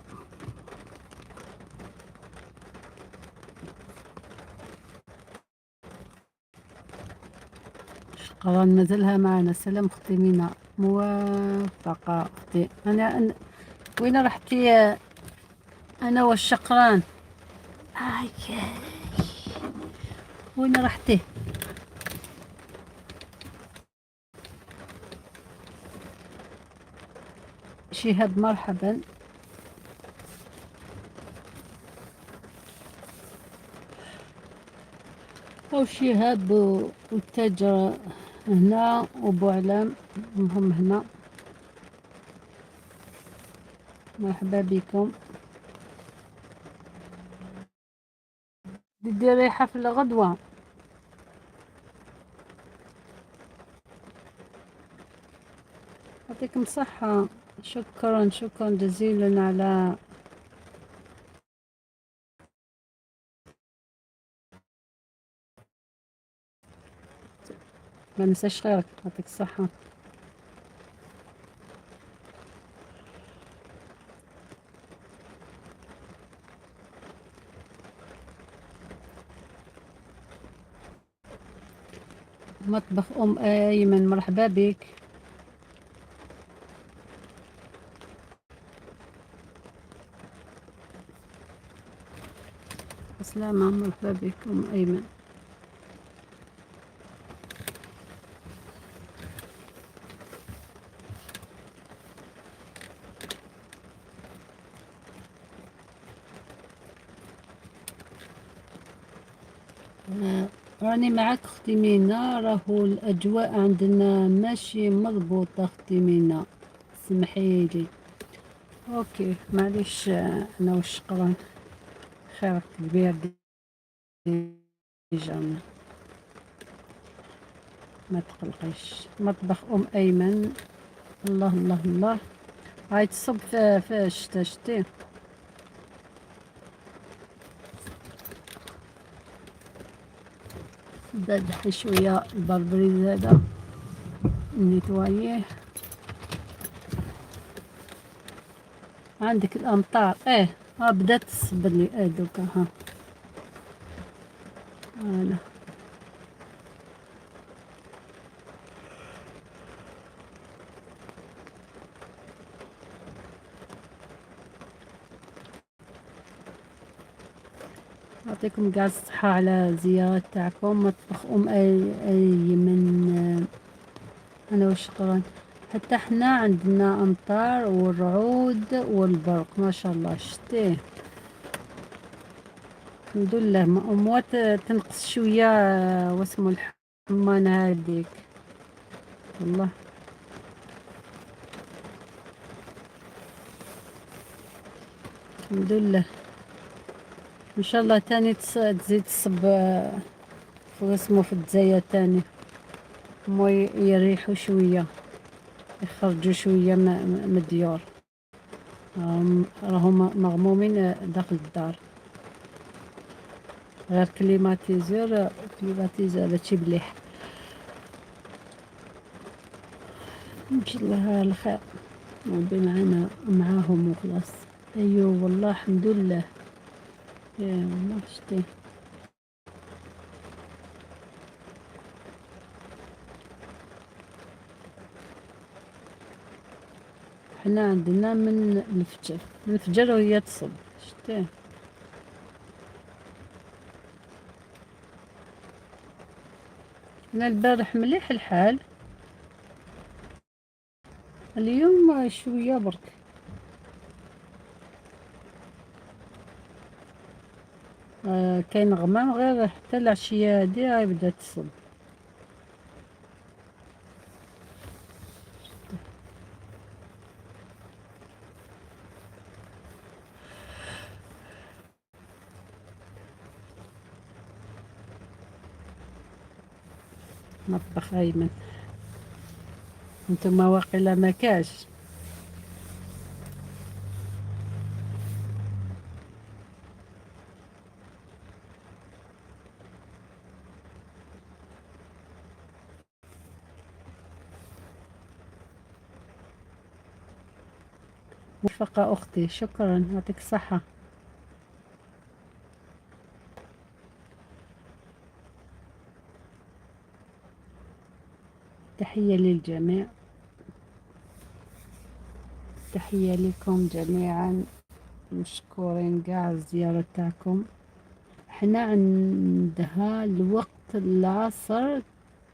شقران مازالها معنا. سلام اختي مينا، موافقة اختي. انا وين رحتي؟ انا والشقران. اي وين رحتي؟ شهاب مرحبا. او شهاب والتاجر هنا وابو علام هم هنا. مرحبا بكم. ديري حفلة غدوة. يعطيكم صحة. شكرا شكرا جزيلا على ما ننساش خيرك. يعطيك الصحة. مطبخ أم أيمن مرحبا بك. السلامة مرحبا بك أم أيمن. راني معاك اختي مينا. راهو الاجواء عندنا ماشي مضبوطة اختي مينا، سمحي لي. OK معليش. انا والشقران خيرك كبير déjà، ما تقلقيش. مطبخ ام ايمن، الله الله الله، هاي تصب في الشتا. شتي ذبحي شوية ال pare-brise هذا nettoyer. عندك الأمطار ايه ها بدات تصب لي دوكا. ها voilà يعطيكم كاع الصحة على الزيارة تاعكم. مطبخ أم أيمن أنا والشقران. حتى حنا عندنا أمطار والرعود والبرق ما شاء الله. شتيه الحمد لله. أموات تنقص شوية واسمو الحمان هذيك والله. الحمد لله. ان شاء الله تاني تزيد تصب في اسمو في الجزائر تاني، مو يريحوا شوية، يخرجوا شوية من الديور، راهم مغمومين داخل الدار. غير climatiseur، climatiseur هادشي مليح. ان شاء الله على خير، ربي معنا معاهم وخلاص. ايوه والله الحمد لله. يا والله شتي حنا عندنا من الفجر، من الفجر وهي تصب. شتي انا البارح مليح الحال، اليوم شوية برك. كاين غمام غير حتى العشية هادي راهي بدات تصب. مطبخ ايمن انتم واقيلا ما كاش. موفقة أختي، شكرا، يعطيك الصحة. تحية للجميع، تحية لكم جميعا، مشكورين كاع الزيارة تاعكم. حنا عندها الوقت العصر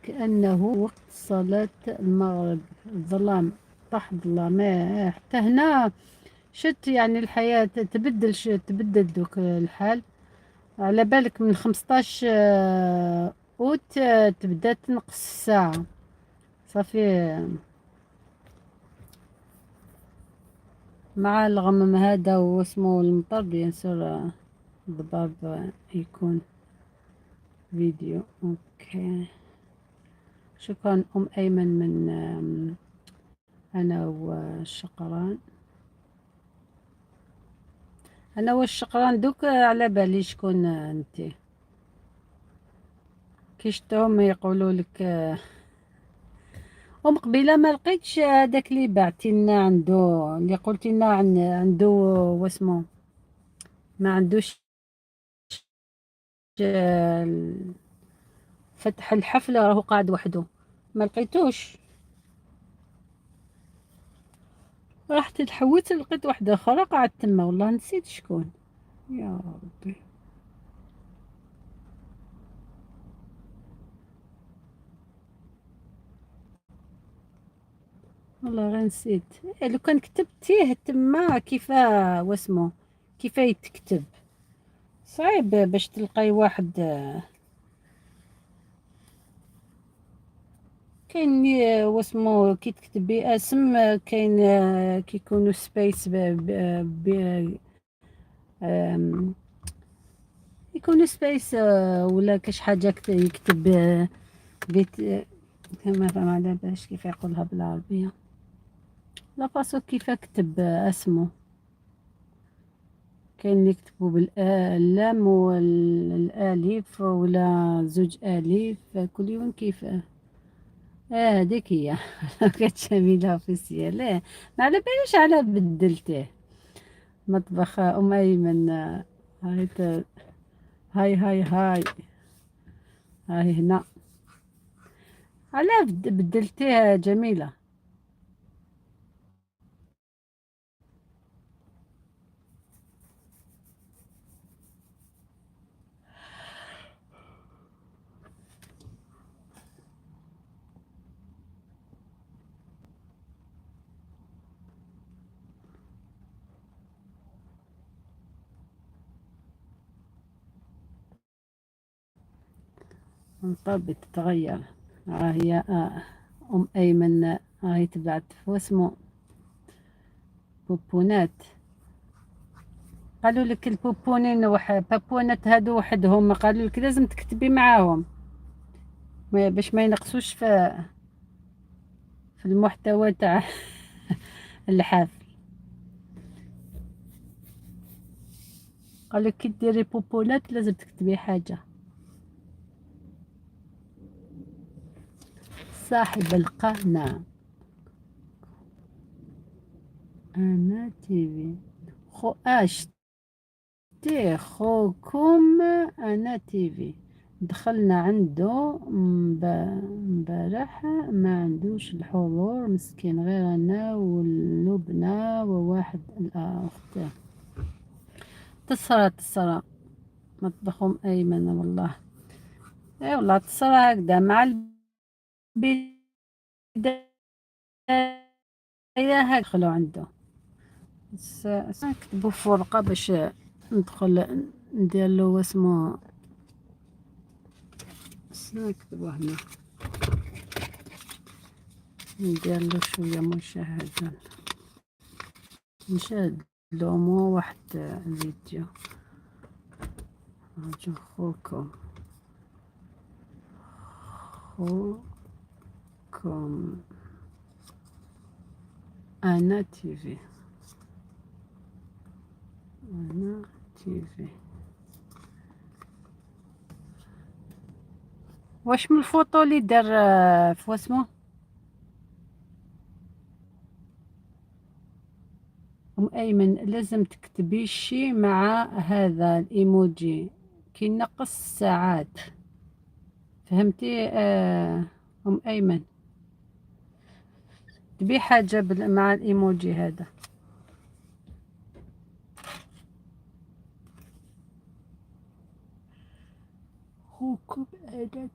كأنه وقت صلاة المغرب، الظلام طاح ظلام. حتى هنا شت يعني الحياة تبدل، تبدل دوك الحال. على بالك من 15 أوت تبدا تنقص الساعة صافي. مع الغمم هذا واسمو المطر bien sûr الضباب يكون فيديو. OK شكرا ام ايمن من انا والشقران. انا والشقران دوك على بالي شكون انت. كي شتهم يقولوا لك ام قبيلة ما لقيتش هذاك اللي بعتي لنا عنده، اللي قلتي لنا عنده واسمو ما عندوش فتح الحفلة، راهو قاعد وحده، ما لقيتوش. رحت تحوت لقيت واحدة أخرى قاعد تما، والله نسيت شكون يا ربي. والله غير نسيت. لو كان كتبتيه تما كيفاه واسمو كيفاه يتكتب، صعيب باش تلقاي واحد. كاين واسمو كي تكتبي اسم، كاين كيكونوا space ب يكونوا space ولا كاش حاجة يكتب بيت، ما فهم على باش كيف يقولها بالعربية. la façon كيف كتب اسمه، كاين اللي يكتبوا باللام والالف ولا زوج الف، كل يوم كيف. هذيك هي كانت جميلة officielle. ما على باليش على بدلته. مطبخ ام ايمن، هاي هاي هاي هاي هاي هنا. على بدلتيه جميلة. نطبي تتغير. هي أم أيمن راهي تبعت واسمو بوبونات. قالوا لك البوبونين بابونات هادو وحدهم، قالوا لك لازم تكتبي معاهم باش ما ينقصوش في المحتوى تاع الحفل. قال لك كي ديري بوبونات لازم تكتبي حاجة. صاحب القناة أنا تيفي خو اشتي خوكم أنا تيفي، دخلنا عنده امبارح ما عندوش الحضور مسكين، غير أنا واللبنى وواحد الأخت. تصرى تصرى مطبخهم أيمن والله. اي والله تصرى هكذا مع البداية هكذا دخلوا عنده. نكتبوا في ورقة باش ندخل ندير له اسمه. نكتبو هنا ندير له شوية مشاهدة، نشاهد له مو واحد الفيديو. أرجو خوكم خوكم أنا تيفي، أنا تيفي. واش من الفوطو اللي دار في واسمو أم أيمن؟ لازم تكتبي شي مع هذا الإيموجي كي نقص الساعات، فهمتي أم أيمن؟ تبي حاجة مع الإيموجي هذا. خوكم أنا تبي.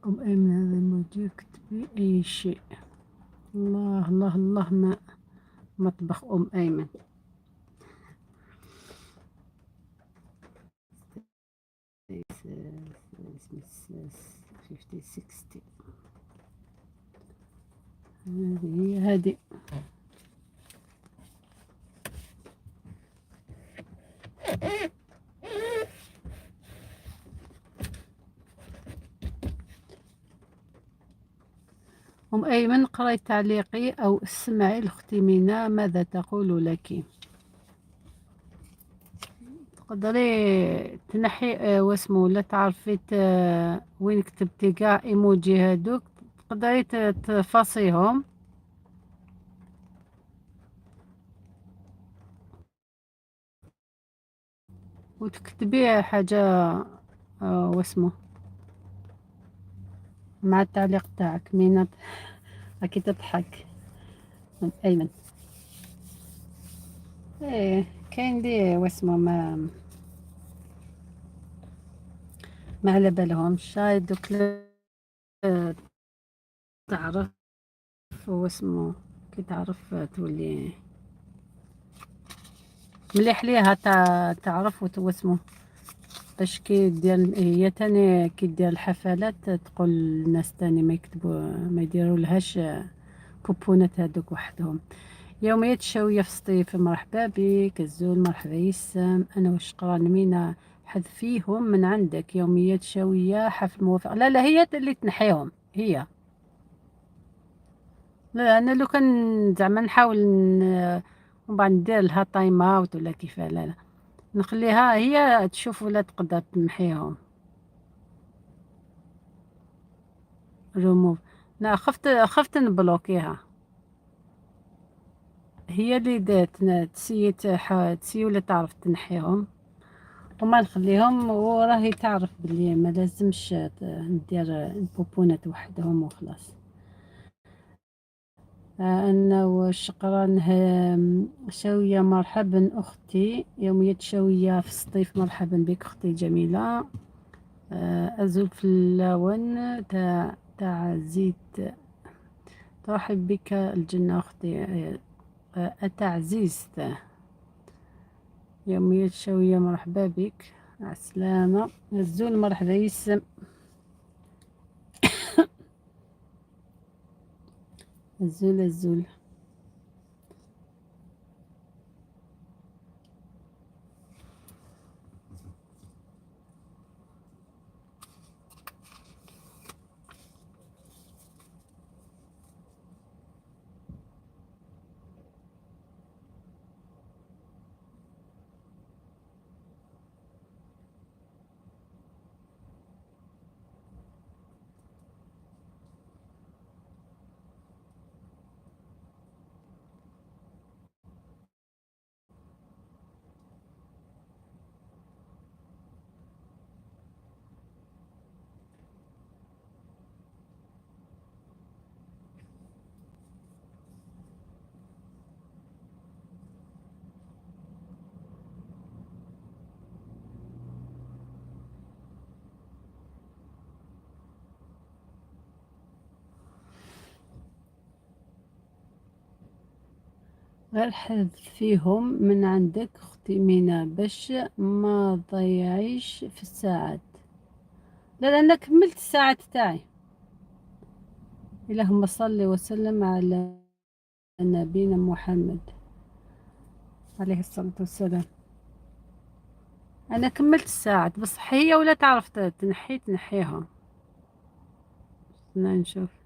أم أيمن هذا الموجود كتبي أي شيء. الله الله الله، ما مطبخ أم أيمن. 50 60. هذه هي هذه. أم أيمن قرأي تعليقي أو اسمعي لأختي مينا ماذا تقول لك. تقدري تنحي واسمه ولا تعرفي وين كتبتي كاع ايموجي هادوك، تقدري تفاصيهم. وتكتبي حاجة واسمه مع التعليق تاعك. مينا راكي تضحك أيمن. ايه كاين لي واسمه ما على بالهمش هاي دوك تعرف واسمه كي تعرف تولي مليح ليها تعرف واسمه باش كي دير هي تاني كي دير الحفلات تقول الناس تاني ما يكتبوا ما يديروا لهاش بوبونات هادوك وحدهم. يوميات الشاوية في سطيف، مرحبا بك الزول، مرحبا يسام. انا واش قران مينا حذفيهم من عندك. يوميات شاوية حفل موافق. لا لا هي اللي تنحيهم هي. لا انا لو كان زعما نحاول ومن بعد ندير لها time out ولا كيف، لا لا نخليها هي تشوف ولا تقدر تمحيهم. ريموف. لا، خفت نبلوكيها. هي اللي دات تسيي تسيي ولا تعرف تنحيهم وما نخليهم، وراهي تعرف بلي ما لازمش ندير البوبونات وحدهم وخلاص. أنا والشقران شاوية مرحبا أختي يومية شاوية في الصيف، مرحبا بك أختي جميلة. أزول في اللون تاع زيت، ترحب بك الجنة أختي. التعزيز يومية شاوية مرحبا بك، مع السلامة. الزول مرحبا يسم. الزول الزول. غير حذفيهم من عندك اختي مينا باش ما تضيعيش في الساعات. لا لا، انا كملت الساعات تاعي. اللهم صل وسلم على نبينا محمد عليه الصلاة والسلام. انا كملت الساعات، بصح هي ولا تعرف تنحي تنحيها. نشوف.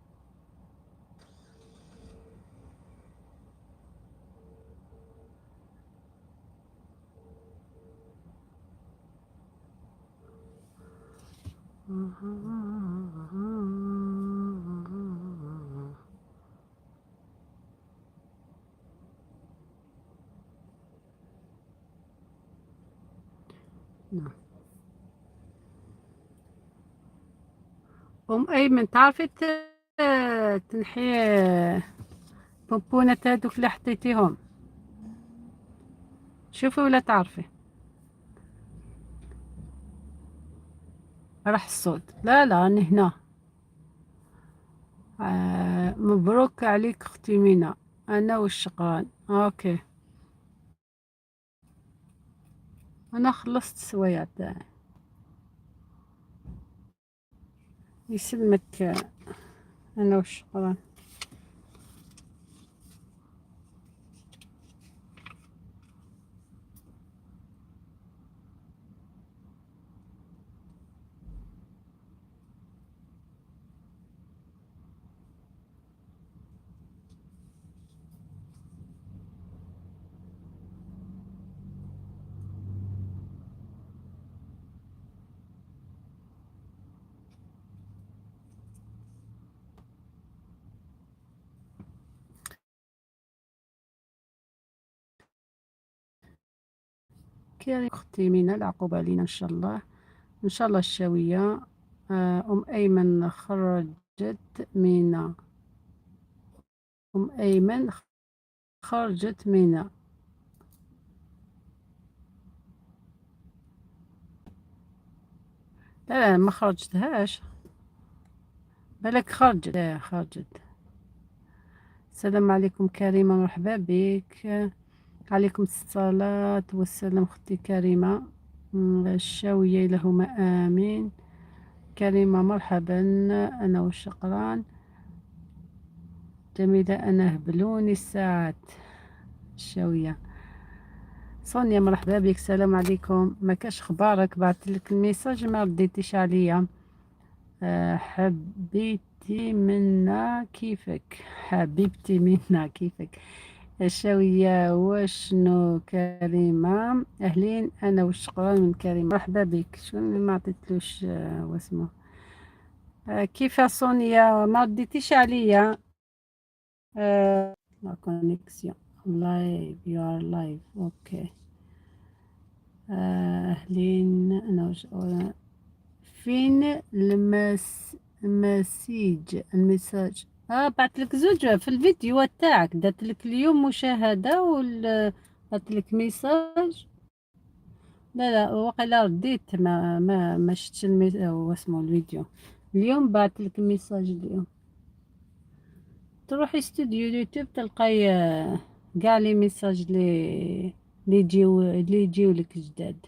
نعم. أم أيمن تعرفي تنحي بونبونات هادوك اللي حطيتيهم؟ شوفي ولا تعرفي؟ راح الصوت. لا لا، أنا هنا. مبروك عليك أختي مينا. أنا والشقران. okay، أنا خلصت السوايع تاعي. يسلمك. أنا والشقران. كي أختي مينا العقوبة لينا إن شاء الله. إن شاء الله الشاوية. أم أيمن خرجت مينا. أم أيمن خرجت مينا. لا لا، ما خرجتهاش، بالك خرجت. لا خرجت. السلام عليكم كريمة، مرحبا بك. عليكم الصلاة والسلام أختي كريمة. الشاوية لهما آمين. كريمة مرحبا. أنا والشقران. جميلة أنا هبلوني الساعات. الشاوية. سونيا مرحبا بك، السلام عليكم. ما كاش اخبارك؟ بعثت لك ال message ما رديتيش عليا. حبيتي منا كيفك؟ حبيبتي منا كيفك؟ الشاوية وشنو كريمة؟ أهلين. أنا والشقران من كريمة، مرحبا بك. شكون اللي ما عطيتلوش واسمه؟ كيف سونيا ما رديتيش عليا؟ La connexion live, you are live, okay. اهلين. انا فين ال message؟ بعث لك زوج في الفيديو تاعك، درت لك اليوم مشاهدة وال بعث لك message. لا لا، وقيلا رديت، ما شفتش واسمو الفيديو. اليوم بعث لك message. اليوم تروحي استوديو يوتيوب تلقاي كاع les messages اللي يجيو لك جداد.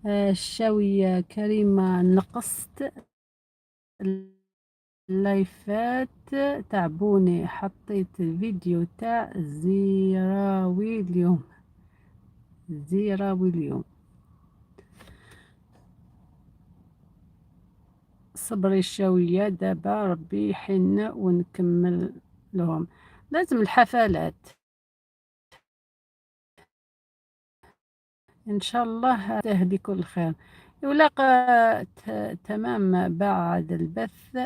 الشاوية كريمة، نقصت اللايفات تعبوني، حطيت الفيديو تاع زيراوي اليوم، زيراوي اليوم. صبري الشاوية، دابا ربي يحن ونكمل لهم. لازم الحفلات ان شاء الله تهدي كل خير. ولا تمام، بعد البث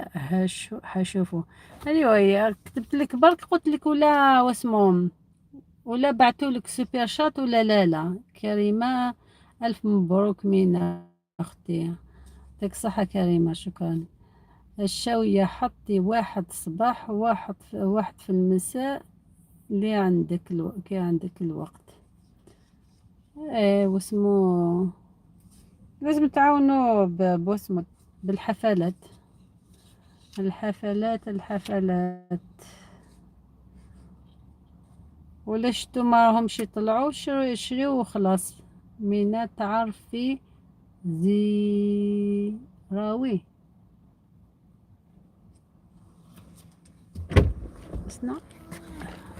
حشوفه. ايوا كتبت لك برك، قلت لك ولا واسمو ولا بعثوا لك super chat ولا لا؟ لا كريمة، ألف مبروك مينا أختي، يعطيك الصحة كريمة، شكرا. الشاوية، حطي واحد صباح واحد في المساء اللي عندك كي عندك الوقت. ايه واسمو لازم تعاونوا بواسمو بالحفلات، الحفلات الحفلات. ولا شتو ما راهمش يطلعوا، شريو وخلاص. مينا، تعرفي زيراوي؟ اسنا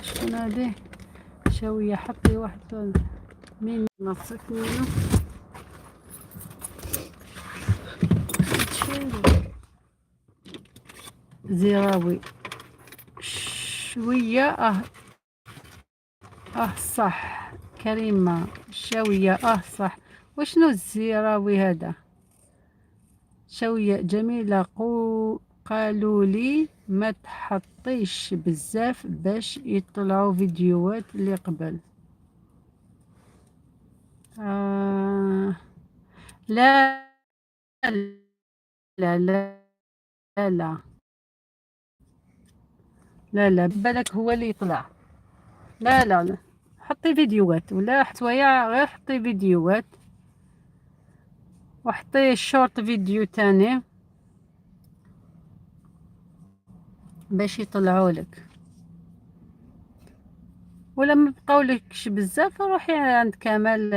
شكون هادي؟ شاوية، حطي واحد مين نفسك منه. زيراوي شوية. اه صح كريمة شاوية، صح. وشنو الزيراوي هذا؟ شاوية جميلة، قالوا لي ما تحطيش بزاف باش يطلعوا فيديوهات اللي قبل. لا لا لا لا لا لا، بالك هو اللي يطلع. لا لا لا، حطي فيديوهات ولا حتويا، غير حطي فيديوهات وحطي short vidéo تاني باش يطلعوا لك. ولا ما بقاولكش بزاف، روحي عند كمال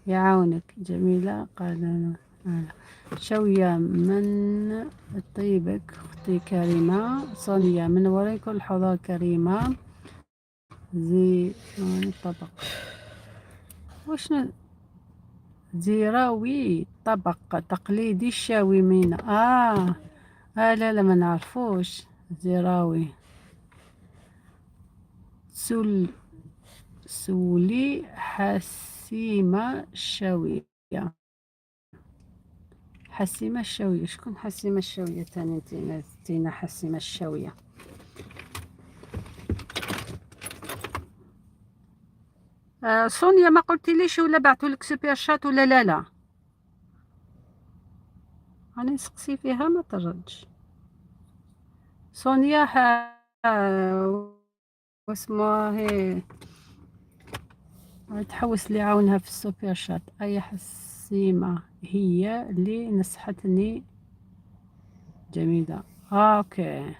يعاونك. جميلة قال شوية من طيبك أختي كريمة. صونيا من وراء كل حضور كريمة. زي الطبق وشنو زيراوي؟ طبق تقليدي الشاوي مينا. لا لا، ما نعرفوش زيراوي. سولي حسيمة الشاوية، حسيمة الشاوية. شكون حسيمة الشاوية تاني؟ تينا حسيمة الشاوية. سونيا، ما قلتي ليش ولا بعثوا لك super chat ولا لا؟ لا، انا نسقسي فيها ما تردش سونيا. واسمها هي تحوس اللي عاونها في ال super chat. اي حسيمة هي اللي نصحتني جميلة. Okay.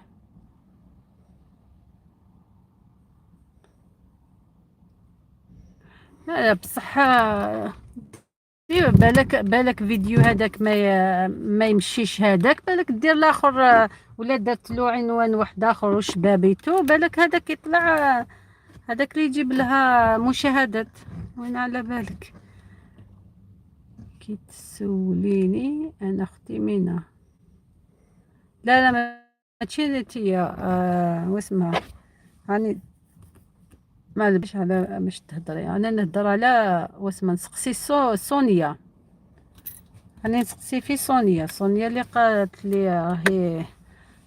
لا بصح بالك بالك فيديو هذاك ما يمشيش هذاك، بالك دير الاخر ولا درت له عنوان واحد اخر وشبابيتو، بالك هذاك يطلع، هذاك اللي يجيب لها مشاهدات. وين على بالك؟ كي تسوليني انا اختي مينا. لا لا، ماشي انتيا. واسمها راني ما لبش على مش تهضري، انا نهضر على واسمها، نسقسي سونيا. راني نسقسي في سونيا، سونيا اللي قالت لي راهي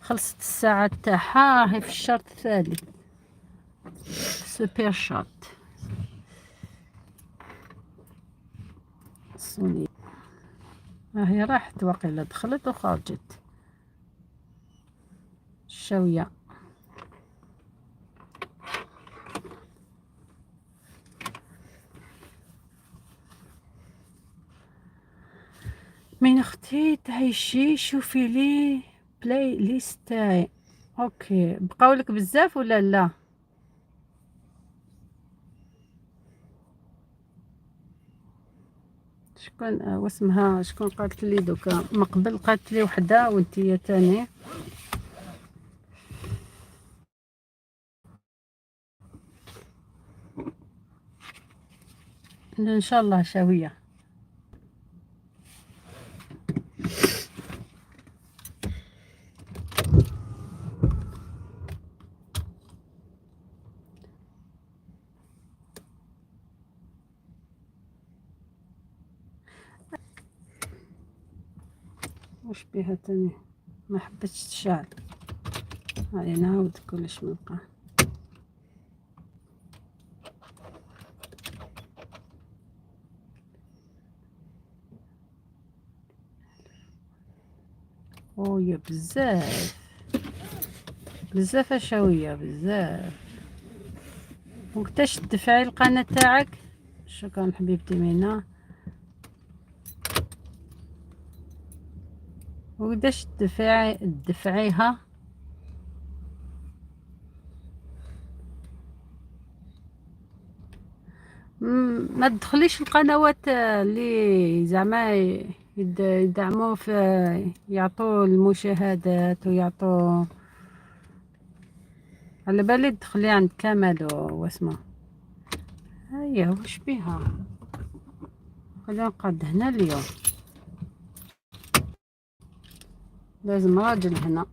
خلصت الساعة تاعها، راهي في الشرط الثالث super chat. سونيا راهي راحت وقيلا دخلت وخرجت. الشاوية من اختي تعيشي شوفي لي playlist تاعي. OK بقاو لك بزاف ولا لا؟ شكون واسمها، شكون قالت لي دوكا من قبل؟ قالت لي وحده وانتيا تاني. ان شاء الله شاويه. واش بيها تاني ما حبتش تشعل. هاي نعاود كلش نلقى. خويا بزاف بزاف شوية بزاف. وقتاش تدفعي القناة تاعك؟ شكرا حبيبتي مينا. وقداش تدفعيها؟ ما تدخليش القنوات اللي زعما يدعموا في، يعطوا المشاهدات ويعطوا. على بالي تدخلي عند كمال واسمه. هيا واش بيها؟ خلينا نقعد هنا اليوم، لازم راجل هنا.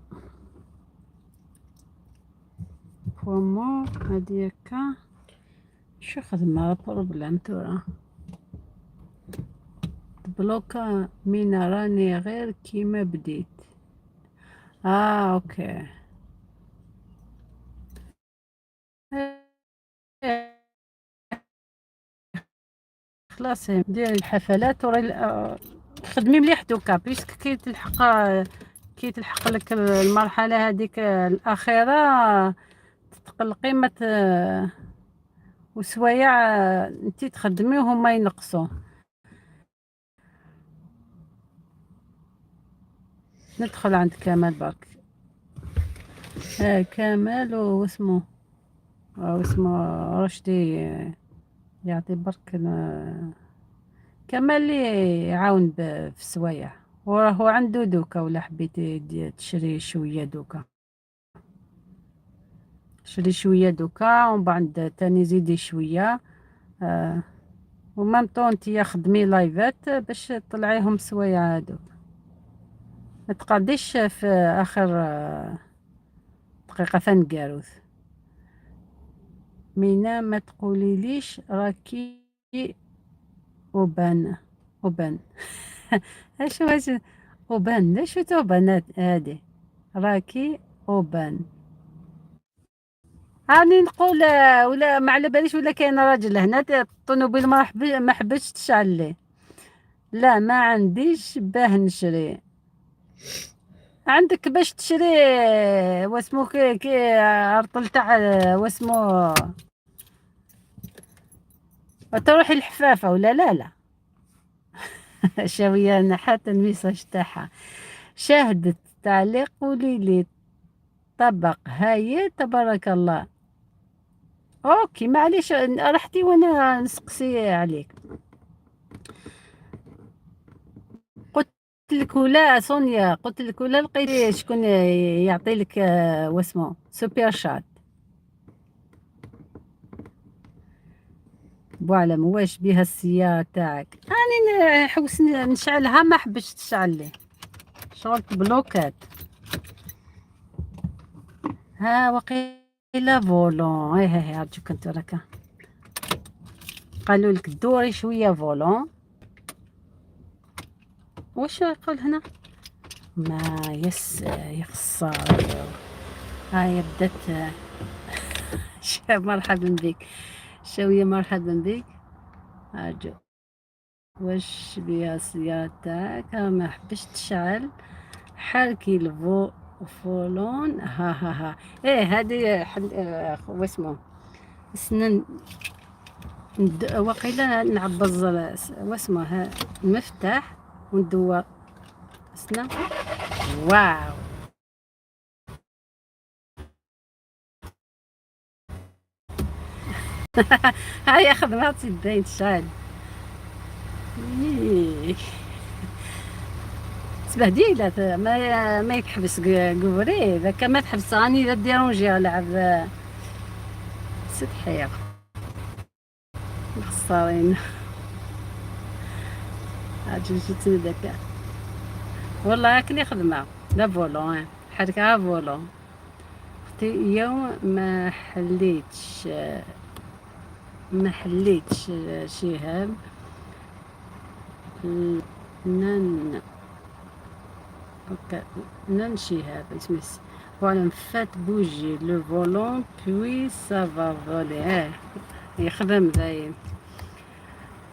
بومو هاديكا شو خدمة problème تورا بلوكا مينا راني غير كيما بديت. OK. خلاص ديري الحفلات وري خدمي مليح دوكا، puisque كي تلحق لك المرحلة هذيك الأخيرة تتقلقي ما وسوايع انتي تخدمي وهما ينقصوا. ندخل عند كمال برك. كمال واسمه رشدي يعطي برك كمال اللي يعاون في السوايع، وراهو عنده دوكا ولا حبيتي تشري شوية دوكا شري شوية دوكا ومن بعد تاني زيدي شوية. و même temps انتيا خدمي لايفات باش تطلعيهم سوايع هادوك، ما تقعديش في اخر دقيقة ثانكاروث. مينا ما تقوليليش راكي اوبان اوبان. اش واش اوبان؟ اش اوبان هادي؟ راكي اوبان. راني نقول ولا ما على باليش ولا كاين راجل هنا الطوموبيل ما حبتش تشعل لي. لا ما عنديش باه نشري. عندك باش تشري واسمو كي عرطل تاع واسمو تروحي الحفافة ولا لا؟ لا شاوية نحات ال message تاعها. شاهدت تعليق قولي لي طبق هايل تبارك الله. OK معليش رحتي وانا نسقسي عليك. قلت لك ولا سونيا، قلت لك ولا لقيتي شكون يعطي لك واسمو super chat. بوعلم واش بها السيارة تاعك؟ راني نحوس نشعلها ما حبتش تشعل لي، شغلت بلوكات. ها وقيلا volant. ايه ايه ارجوك انت راك قالوا لك دوري شوية volant. واش يقول هنا؟ ما يس يخسر. هاي بدات. مرحبا بك شوية، مرحبا بك. أرجو واش بيها السيارة تاعك ما حبش تشعل؟ حركي ال volant. ها ها ها، ايه هذه حل واسمو سنن وقيلا نعبز واسمه المفتاح وندور سنة. واو هيا خدمات يدين تشعل. تبهديلة ما يتحبس قبري ذاك ما تحبس راني لا ديرونجي لعب ست حيق مخسرين. عاد جيت ذاك والله كلي خدمة لا volant حركة volant. اختي يوم ما حليتش، ما حليتش شهاب نن OK نن شهاب اسمه. voilà faites bouger le volant puis ça va voler. يخدم باين.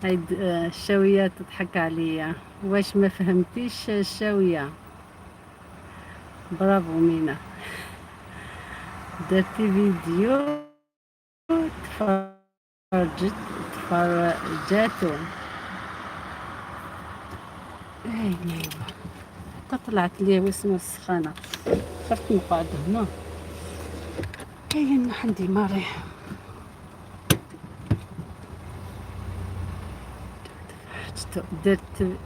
هاي الشاوية تضحك عليا. واش ما فهمتيش الشاوية؟ برافو مينا، درتي فيديو تفرجت تفرجاتو. ايوا حتى طلعت لي واسمو السخانة، خفت نقعد هنا. كاين عندي ماري درت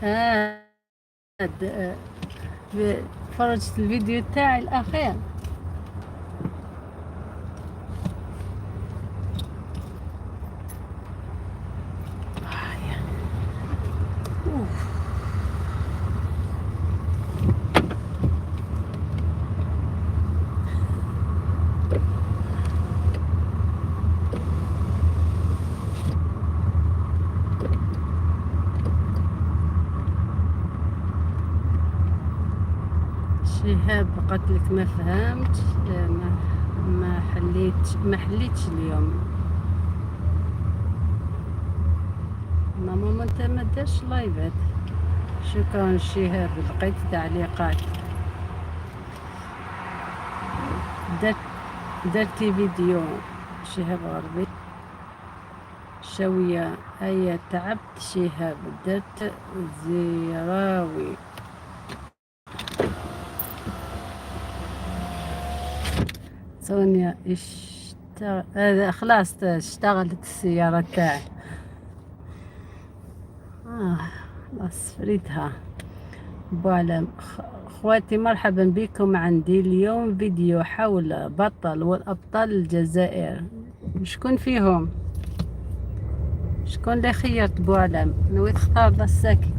فرجت الفيديو تاعي الأخير. أوف. شهاب قالت لك ما فهمتش، ما حليتش، ما حليتش اليوم. ماما انت ما دارش لايفات. شكرا شهاب، لقيت تعليقات. درتي فيديو شهاب غربي شوية. أيا تعبت شهاب، درت زيراوي. سونيا اشتغل هذا خلاص اشتغلت السيارة تاعي. خلاص فريتها. بوعلم خواتي مرحبا بكم عندي اليوم فيديو حول بطل والأبطال الجزائر. شكون فيهم؟ شكون اللي خيرت بوعلم؟ نويت اختار الساكن.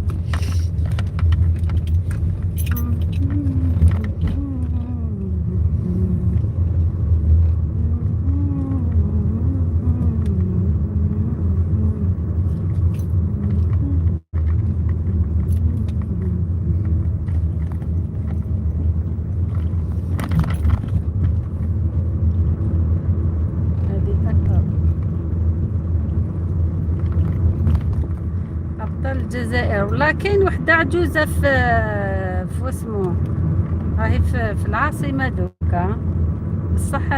الجزائر والله كاين وحده عجوزه في اسمو راهي في العاصمة دوكا، بصح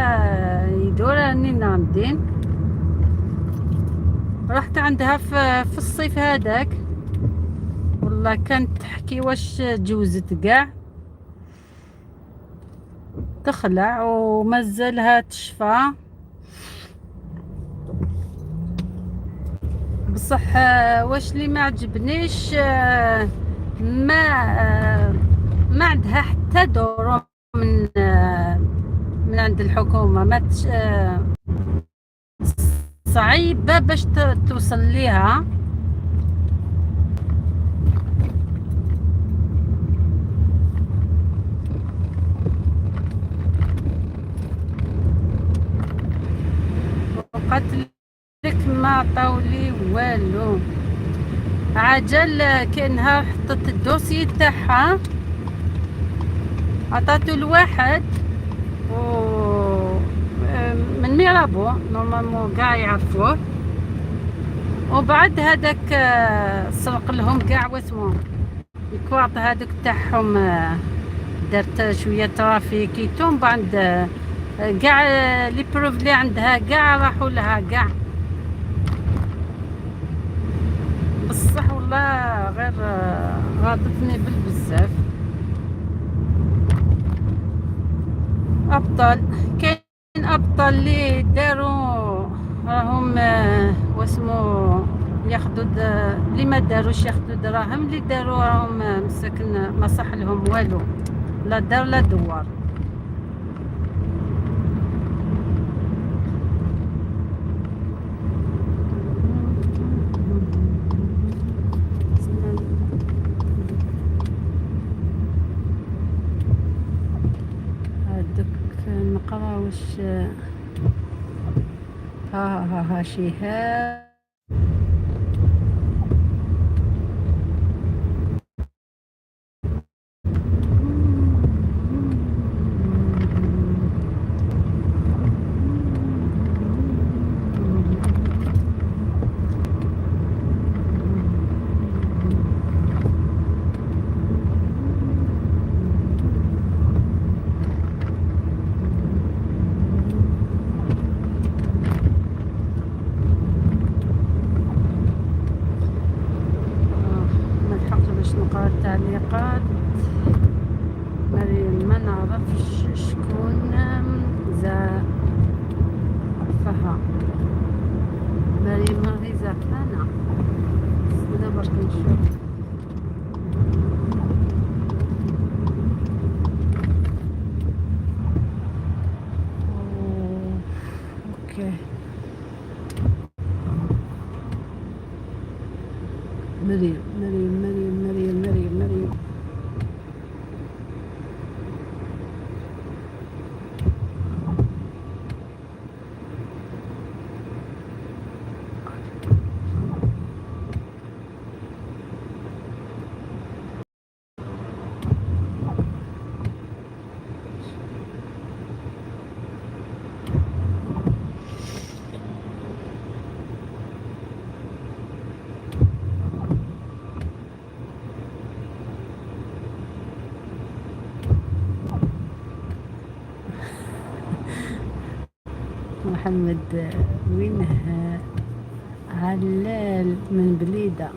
يدور راني نامدين. رحت عندها في الصيف هذاك، والله كانت تحكي واش جوزت كاع، تخلع ومازالها تشفى. بصح واش اللي ما عجبنيش، ما عندها حتى دور من عند الحكومة، ما صعيبة باش توصل ليها. وقالت لك ما عطاولي والو. عجل كانها حطت ال dossier تاعها، عطاتو لواحد و من ميرابو، normalement كاع يعرفوه. وبعد هذاك سرق لهم كاع واسمو الكواغط هذوك تاعهم، درت شوية trafic et tout. بعد كاع les preuves اللي عندها كاع راحوا لها كاع. بصح والله غير غاضتني بالبزاف. ابطال، كاين ابطال اللي داروا راهم واسمو ياخذوا، اللي ما داروش ياخذوا دراهم، اللي داروا راهم مساكن ما صح لهم والو، لا دار لا دوار. هادوك نقرا واش ها ها ها شهاب. ما لحقتش باش نقرا التعليقات. مريم ما نعرفش شكون زعفها. مريم راهي زعفانة، استنى برك نشوف. أوه، okay مريم مريم مريم مريم مريم مريم. محمد وينه علال من بليدة؟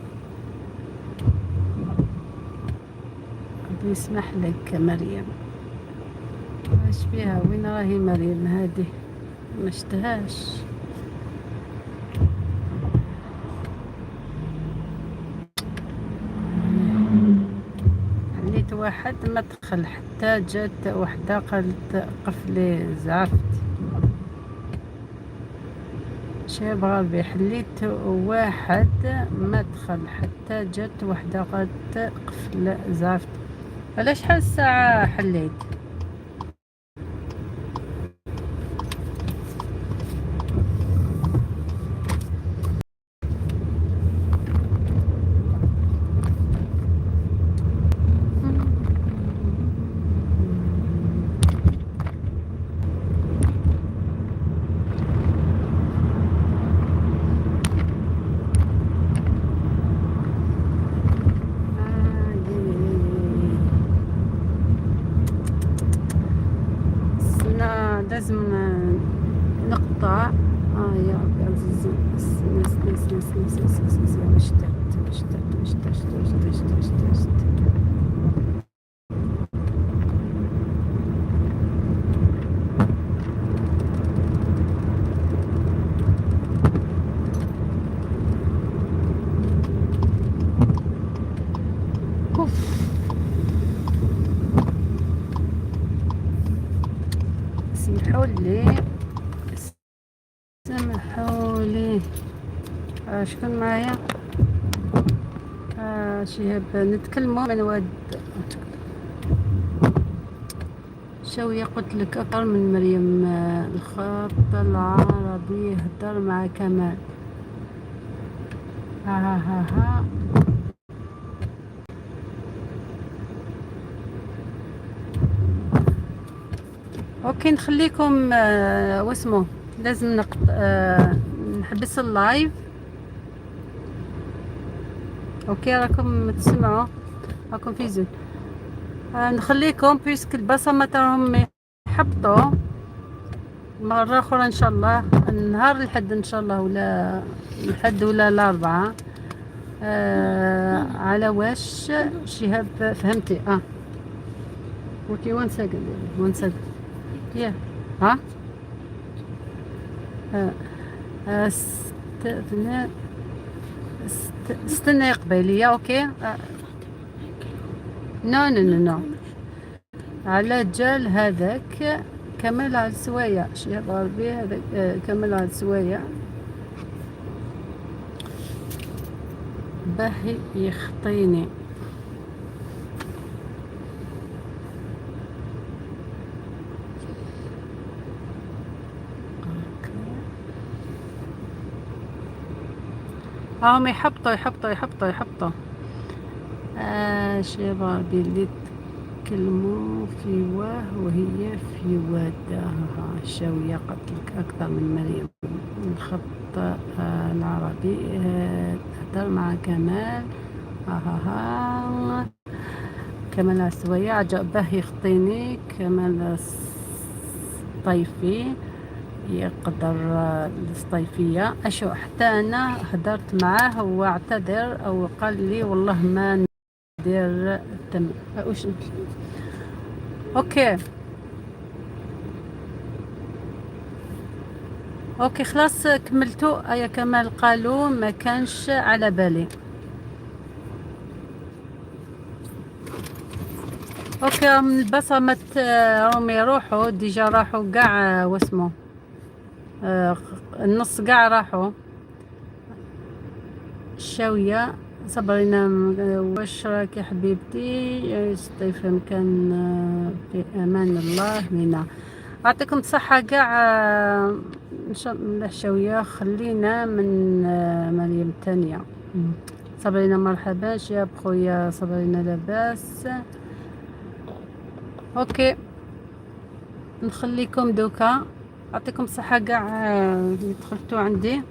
ربي يسمح لك مريم. واش بيها؟ وين راهي مريم هذه؟ ما شتهاش. حليت واحد ما دخل حتى جات وحدة قالت قفلي، زعفت. شاب غربي، حليت واحد ما دخل حتى جات وحدة قالت قفل، زعفت. علاش؟ شحال الساعة حليت؟ استنى، لازم نقطع. يا ربي عزيزي، استنى استنى استنى استنى استنى استنى استنى. اشتت اشتت اشتت اشتت اشتت اشتت. اوف، سمحوا لي سمحوا لي. شكون معايا؟ شهاب، نتكلموا من واد شوية. قلت لك أكثر من مريم. الخط العربي هدر مع كمال. ها ها ها ها. okay نخليكم واسمو لازم نقط نحبس ال live. okay راكم تسمعوا، راكم في zone. نخليكم puisque البصمات راهم يحبطوا. مرة أخرى إن شاء الله نهار الحد إن شاء الله، ولا الحد ولا الأربعة. على واش شهاب فهمتي؟ Okay، one second، one second، yeah. ها استنى استنى قبيلية. okay، no no no no، على جال هذاك كمال على السوايع، شهاب غربي هذاك كمال على السوايع باهي يخطيني. okay. هم يحبطوا يحبطوا يحبطوا يحبطوا. شهاب غربي اللي تكلموا في واه وهي في وادها الشاوية قتلك أكثر من مريم. الخط العربي تهدر مع كمال. ها ها ها كمال السوية عجب به يخطيني. كمال السطيفي يقدر السطيفية أشو حتى أنا هدرت معاه واعتذر أو قال لي والله ما ندير تم وش. okay okay خلاص كملتو. ايا كمال قالوا ما كانش على بالي. okay من البصمة راهم يروحوا déjà، راحوا كاع واسمو النص كاع راحوا. الشاوية صبرينا واش راكي حبيبتي؟ ستيفن كان في امان الله مينا. يعطيكم الصحة كاع. ان شاء الله الشاوية خلينا من مريم الثانية. صبرينا مرحبا شاب خويا صبرينا لاباس. okay نخليكم دوكا، يعطيكم الصحة كاع اللي دخلتوا عندي.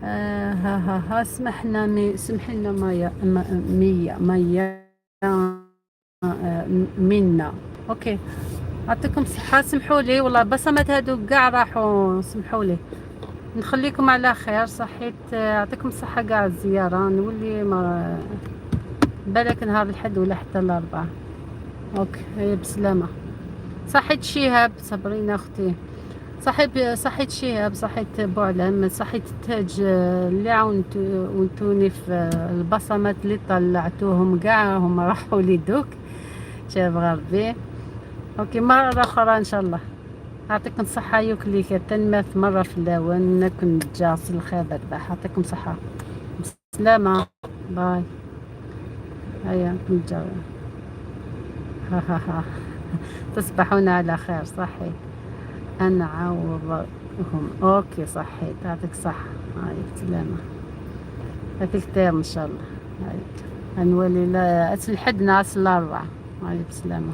ها ها ها سمحنا مي سمحي لنا مايا ميا مايا منا. okay يعطيكم الصحة، سمحوا لي والله بصمات هادو كاع راحوا، سمحوا لي. نخليكم على خير. صحيت يعطيكم الصحة كاع الزيارة. نولي ما بالك نهار الحد ولا حتى الأربعاء. okay هيا بسلامة. صحيت شهاب صبرينا اختي، صحيت شهاب، صحيت بوعلم، صحيت التاج اللي عاونتوني في البصمات اللي طلعتوهم كاع هم راحوا لي دوك. شاف غربي. okay مرة أخرى إن شاء الله. يعطيكم الصحة يوكلي تنمات مرة في اللاون كنت جاس الخير ربح. يعطيكم صحة، سلامة، bye. هيا كنت ها ها ها تصبحون على خير. صحي أنا عوضهم. okay صحي يعطيك صحة. هاي سلامة، يعطيك خير إن شاء الله. هاي نولي لا أسل حدنا أسل الأربعة. هاي بسلامة.